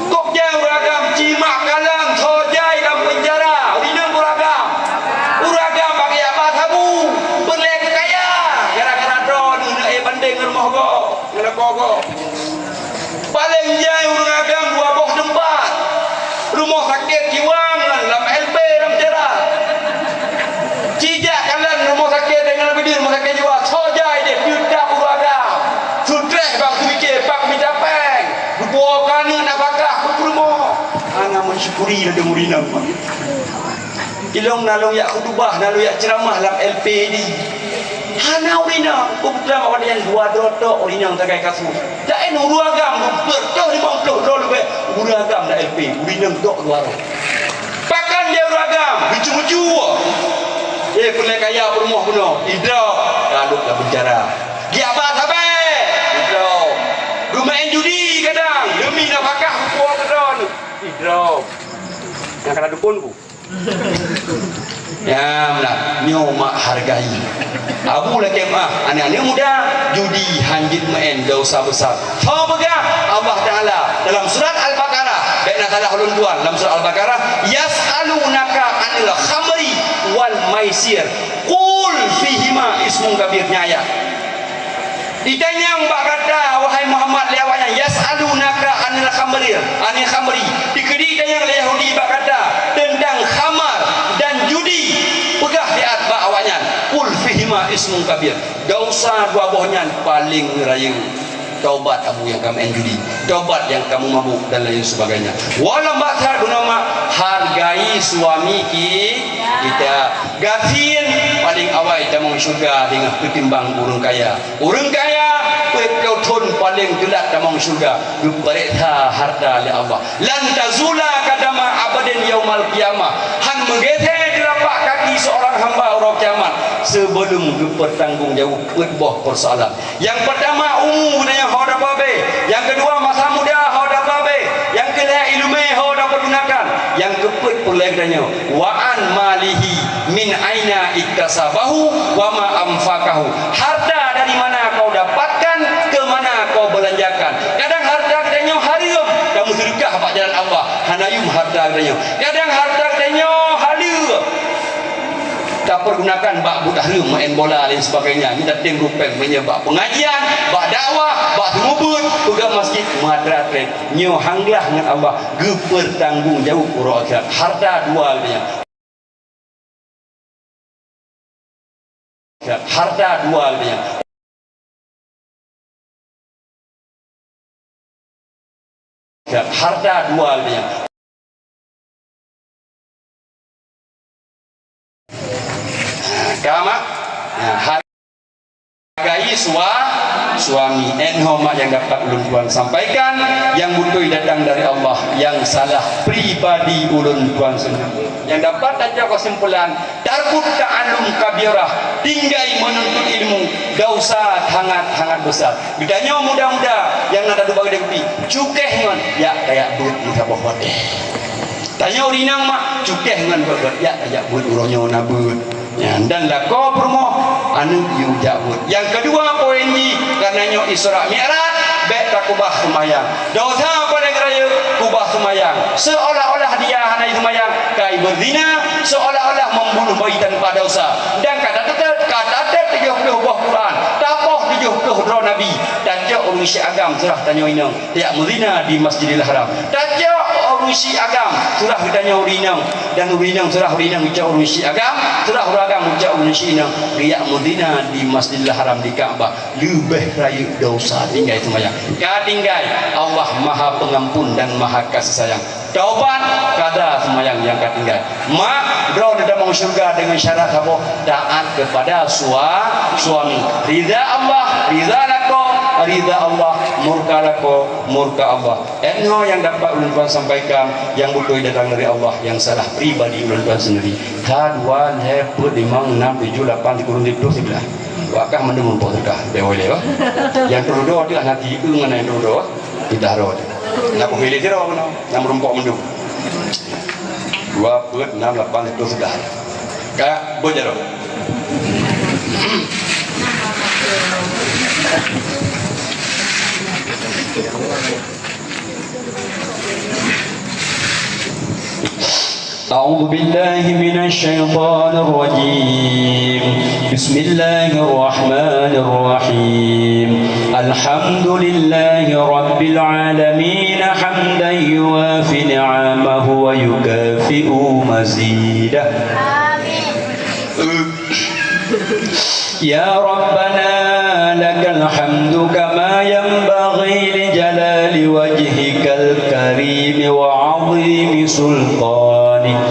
Kok jai ureueng agam, ci mak kalon, tho jai lam peunjara, ureueng inong ureueng agam. Ureueng agam bak jak ba sabu, peureulèe keu kaya, gara-gara droeneuh neuék bandeng rumoh gob, ngon lakoe gob. Paleng jai ureueng agam dua boh teumpat. Rumoh sakét jiwa ngon lam L P lam Tera. Ci jak kalon rumoh sakét deungon leubeh di rumoh sakét jiwa. Soe jai deh teutap ureueng agam. Sutréh bang seumiké pak mita pèng. Geupuwoe keu aneuk nafakah keu peurumoh. Hana meusyukuri lé deungon inong. Ilong na lôn jak khutubah, na lôn jak ceuramah lam L P di. Hana ureueng inong, peue meuteumé awak nyan dua droe tok ureueng inong sagai kasur. Laén ureueng agam, beutôi limong ploh droe leubeh, ureueng agam lam L P, ureueng inong tok dua droe. Pakon jai ureueng agam, lucu-lucu. Eh, peureulèe kaya peurumoh bunoe, idroe, ka lheueh lam peunjara. Giaba sabe, idroe. Geumeu'en judi kadang, demi nafakah geupuwoe keu droeneuh, idroe. Nyang kana dukon ku. Nyam lah, nyoe mak hargai. Abu lakèe meu'ah, aneuk-aneuk muda, judi hanjeuet meu'en, dosa besar. Soe peugah? Allah Taala dalam surat Al-Baqarah, bèk na salah ulôn tuan, dalam surat Al-Baqarah, "Yas'alunaka 'anil khamri wal maisir, qul fihima ismun kabir." Nyan ayat. Jitanyong bak gata, wahai Muhammad, lé awaknyan, "Yas'alunaka 'anil khamri, 'anil khamri." Dikeudi tanyong lé Yahudi bak gata teuntang khamar dan judi. Peugah siat bak awaknyan, "Qul fihima ismun kabir." Dosa dua boh nyan paleng rayeuk. Taubat abu nyang ka meu'en judi. Taubat nyang ka meumabuk dan lain sebagainya. Wallahu a'lam bak bunoe mak, hargai suami ki-, kita. Gasien paleng awai tamong syeuruga deungon keutimbang ureueng kaya. Ureueng kaya peuet ploh thon paleng teulat tamong syeuruga, geupareksa harta lé Allah. "Lan tazula qadama 'abdin yaumal qiyamah." Han meugeusé teulapak kaki seurang hamba uroe kiamat, seubeulom geupeutanggong jaweueb peuet boh peusoalan. Nyang peurtama, umu geutanyoe ho dapa abéh. Nyang keudua, masa muda ho dapa abéh. Nyang keulhèe, ileumèe ho dapa gunakan. Nyang keupeuet, peureulèe geutanyoe, "Wa an malihi min aina iktasabahu wa ma anfaqahu." Harta dari mana kau dapatkan, keu mana kau beulanjakan. Kadang harta geutanyoe hareuem, kamoe seudeukah bak jalan Allah, hana yum harta geutanyoe. Kadang harta geutanyoe haleue. Tapeurgunakan bak buet hareuem, maén bola, laén sebagainya. Nyoe tatém rupeng, meunyoe bak peungajian, bak dakwah, bak seumeubeuet, peugah masjid, meuatra-atra. Nyoe han glah ngon Allah, geupeurtanggong jaweueb uroe akhirat. Harta dua lagée nyan. Harta dua lagée nyan. Harta dua lagée nyan. Ka mak? Nah, hargai sua-, suami. Nyoe mak nyang dapat ulôn tuan sampaikan, nyang beutôi datang dari Allah, nyang salah pribadi ulôn tuan sendiri. Nyang dapat tacok kesimpulan, tarkut ta'allum kabirah, tinggai menuntut ilmu, dosa sangat-sangat besar. Geutanyoe muda-muda nyang na taduek bak geude kupi, cukéh ngon, jak kajak beuet meusaboh watée. Tanyoe ureueng inong mak, cukéh ngon beuet-beuet, jak kajak beuet uroe nyoe na beuet. Nyan, dan lakoe peurumoh, aneuk yue jak beuet. Nyang keudua poin jih, kareuna nyoe Isra Mi'raj, bék takeubah seumayang. Dosa paleng rayeuk, keubah seumayang. Seolah-olah dia hana seumayang, ka beuzina, seolah-olah membunuh bayi tanpa dosa. Dan ka tatet, ka tatet tujoh ploh boh Quran, tapoh tujoh ploh droe Nabi, tacok ureueng syiek agam seurah tanyoe inong, jak meuzina di Masjidil Haram. Tacok ureueng syiek agam seurah geutanyoe ureueng inong, dan ureueng inong seurah ureueng inong geucok ureueng syiek agam, seurah ureueng agam geucok ureueng syiek inong, geujak meuzina di Masjidil Haram, di Ka'bah. Leubeh rayeuk dosa tinggai seumayang. Ka tinggai, Allah Maha Pengampun dan Maha Kasih Sayang. Taubat, kada seumayang nyang ka tinggai. Mak, droe neutamong syeuruga deungon syarat saboh, taat kepada sua-, suami. Ridha Allah, ridha lakoe, ridha Allah, murka lakoe, murka Allah. Nyoe nyang dapat ulôn tuan sampaikan, nyang beutôi datang dari Allah, nyang salah pribadi ulôn tuan sendiri. Ka dua, lhée, peuet, limong, nam, tujoh, lapan, sikureueng, siplôh, siblaih. Wakah mandum rumpok sedekah, bèk ilèe bah. Nyang teududoe teuh hana tiyeue ngon nyang teududoe, teudah droe teuh. Na peuhilé sidroe keunoe, na meurumpok mandum. Dua, peuet, nam, lapan, siplôh, siblaih. Ka, beuet jaroe. أعوذ بالله من الشيطان الرجيم. بسم الله الرحمن الرحيم. الحمد لله رب العالمين، حمدا يوافي نعمه ويكافئ مزيده. يا ربنا لك الحمد كما ينبغي لجلال وجهك الكريم وعظيم سلطانك.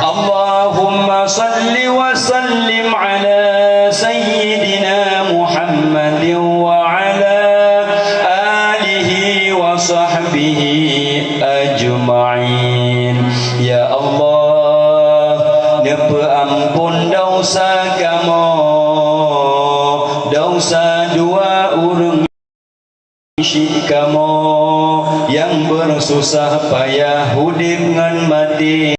اللهم صل وسلم على سيدنا محمد وعلى آله وصحبه أجمعين. Ya Allah, neupeuamphon desya kamoe, desya dua ureueng syiek kamoe nyang beususah payah udeb ngon maté.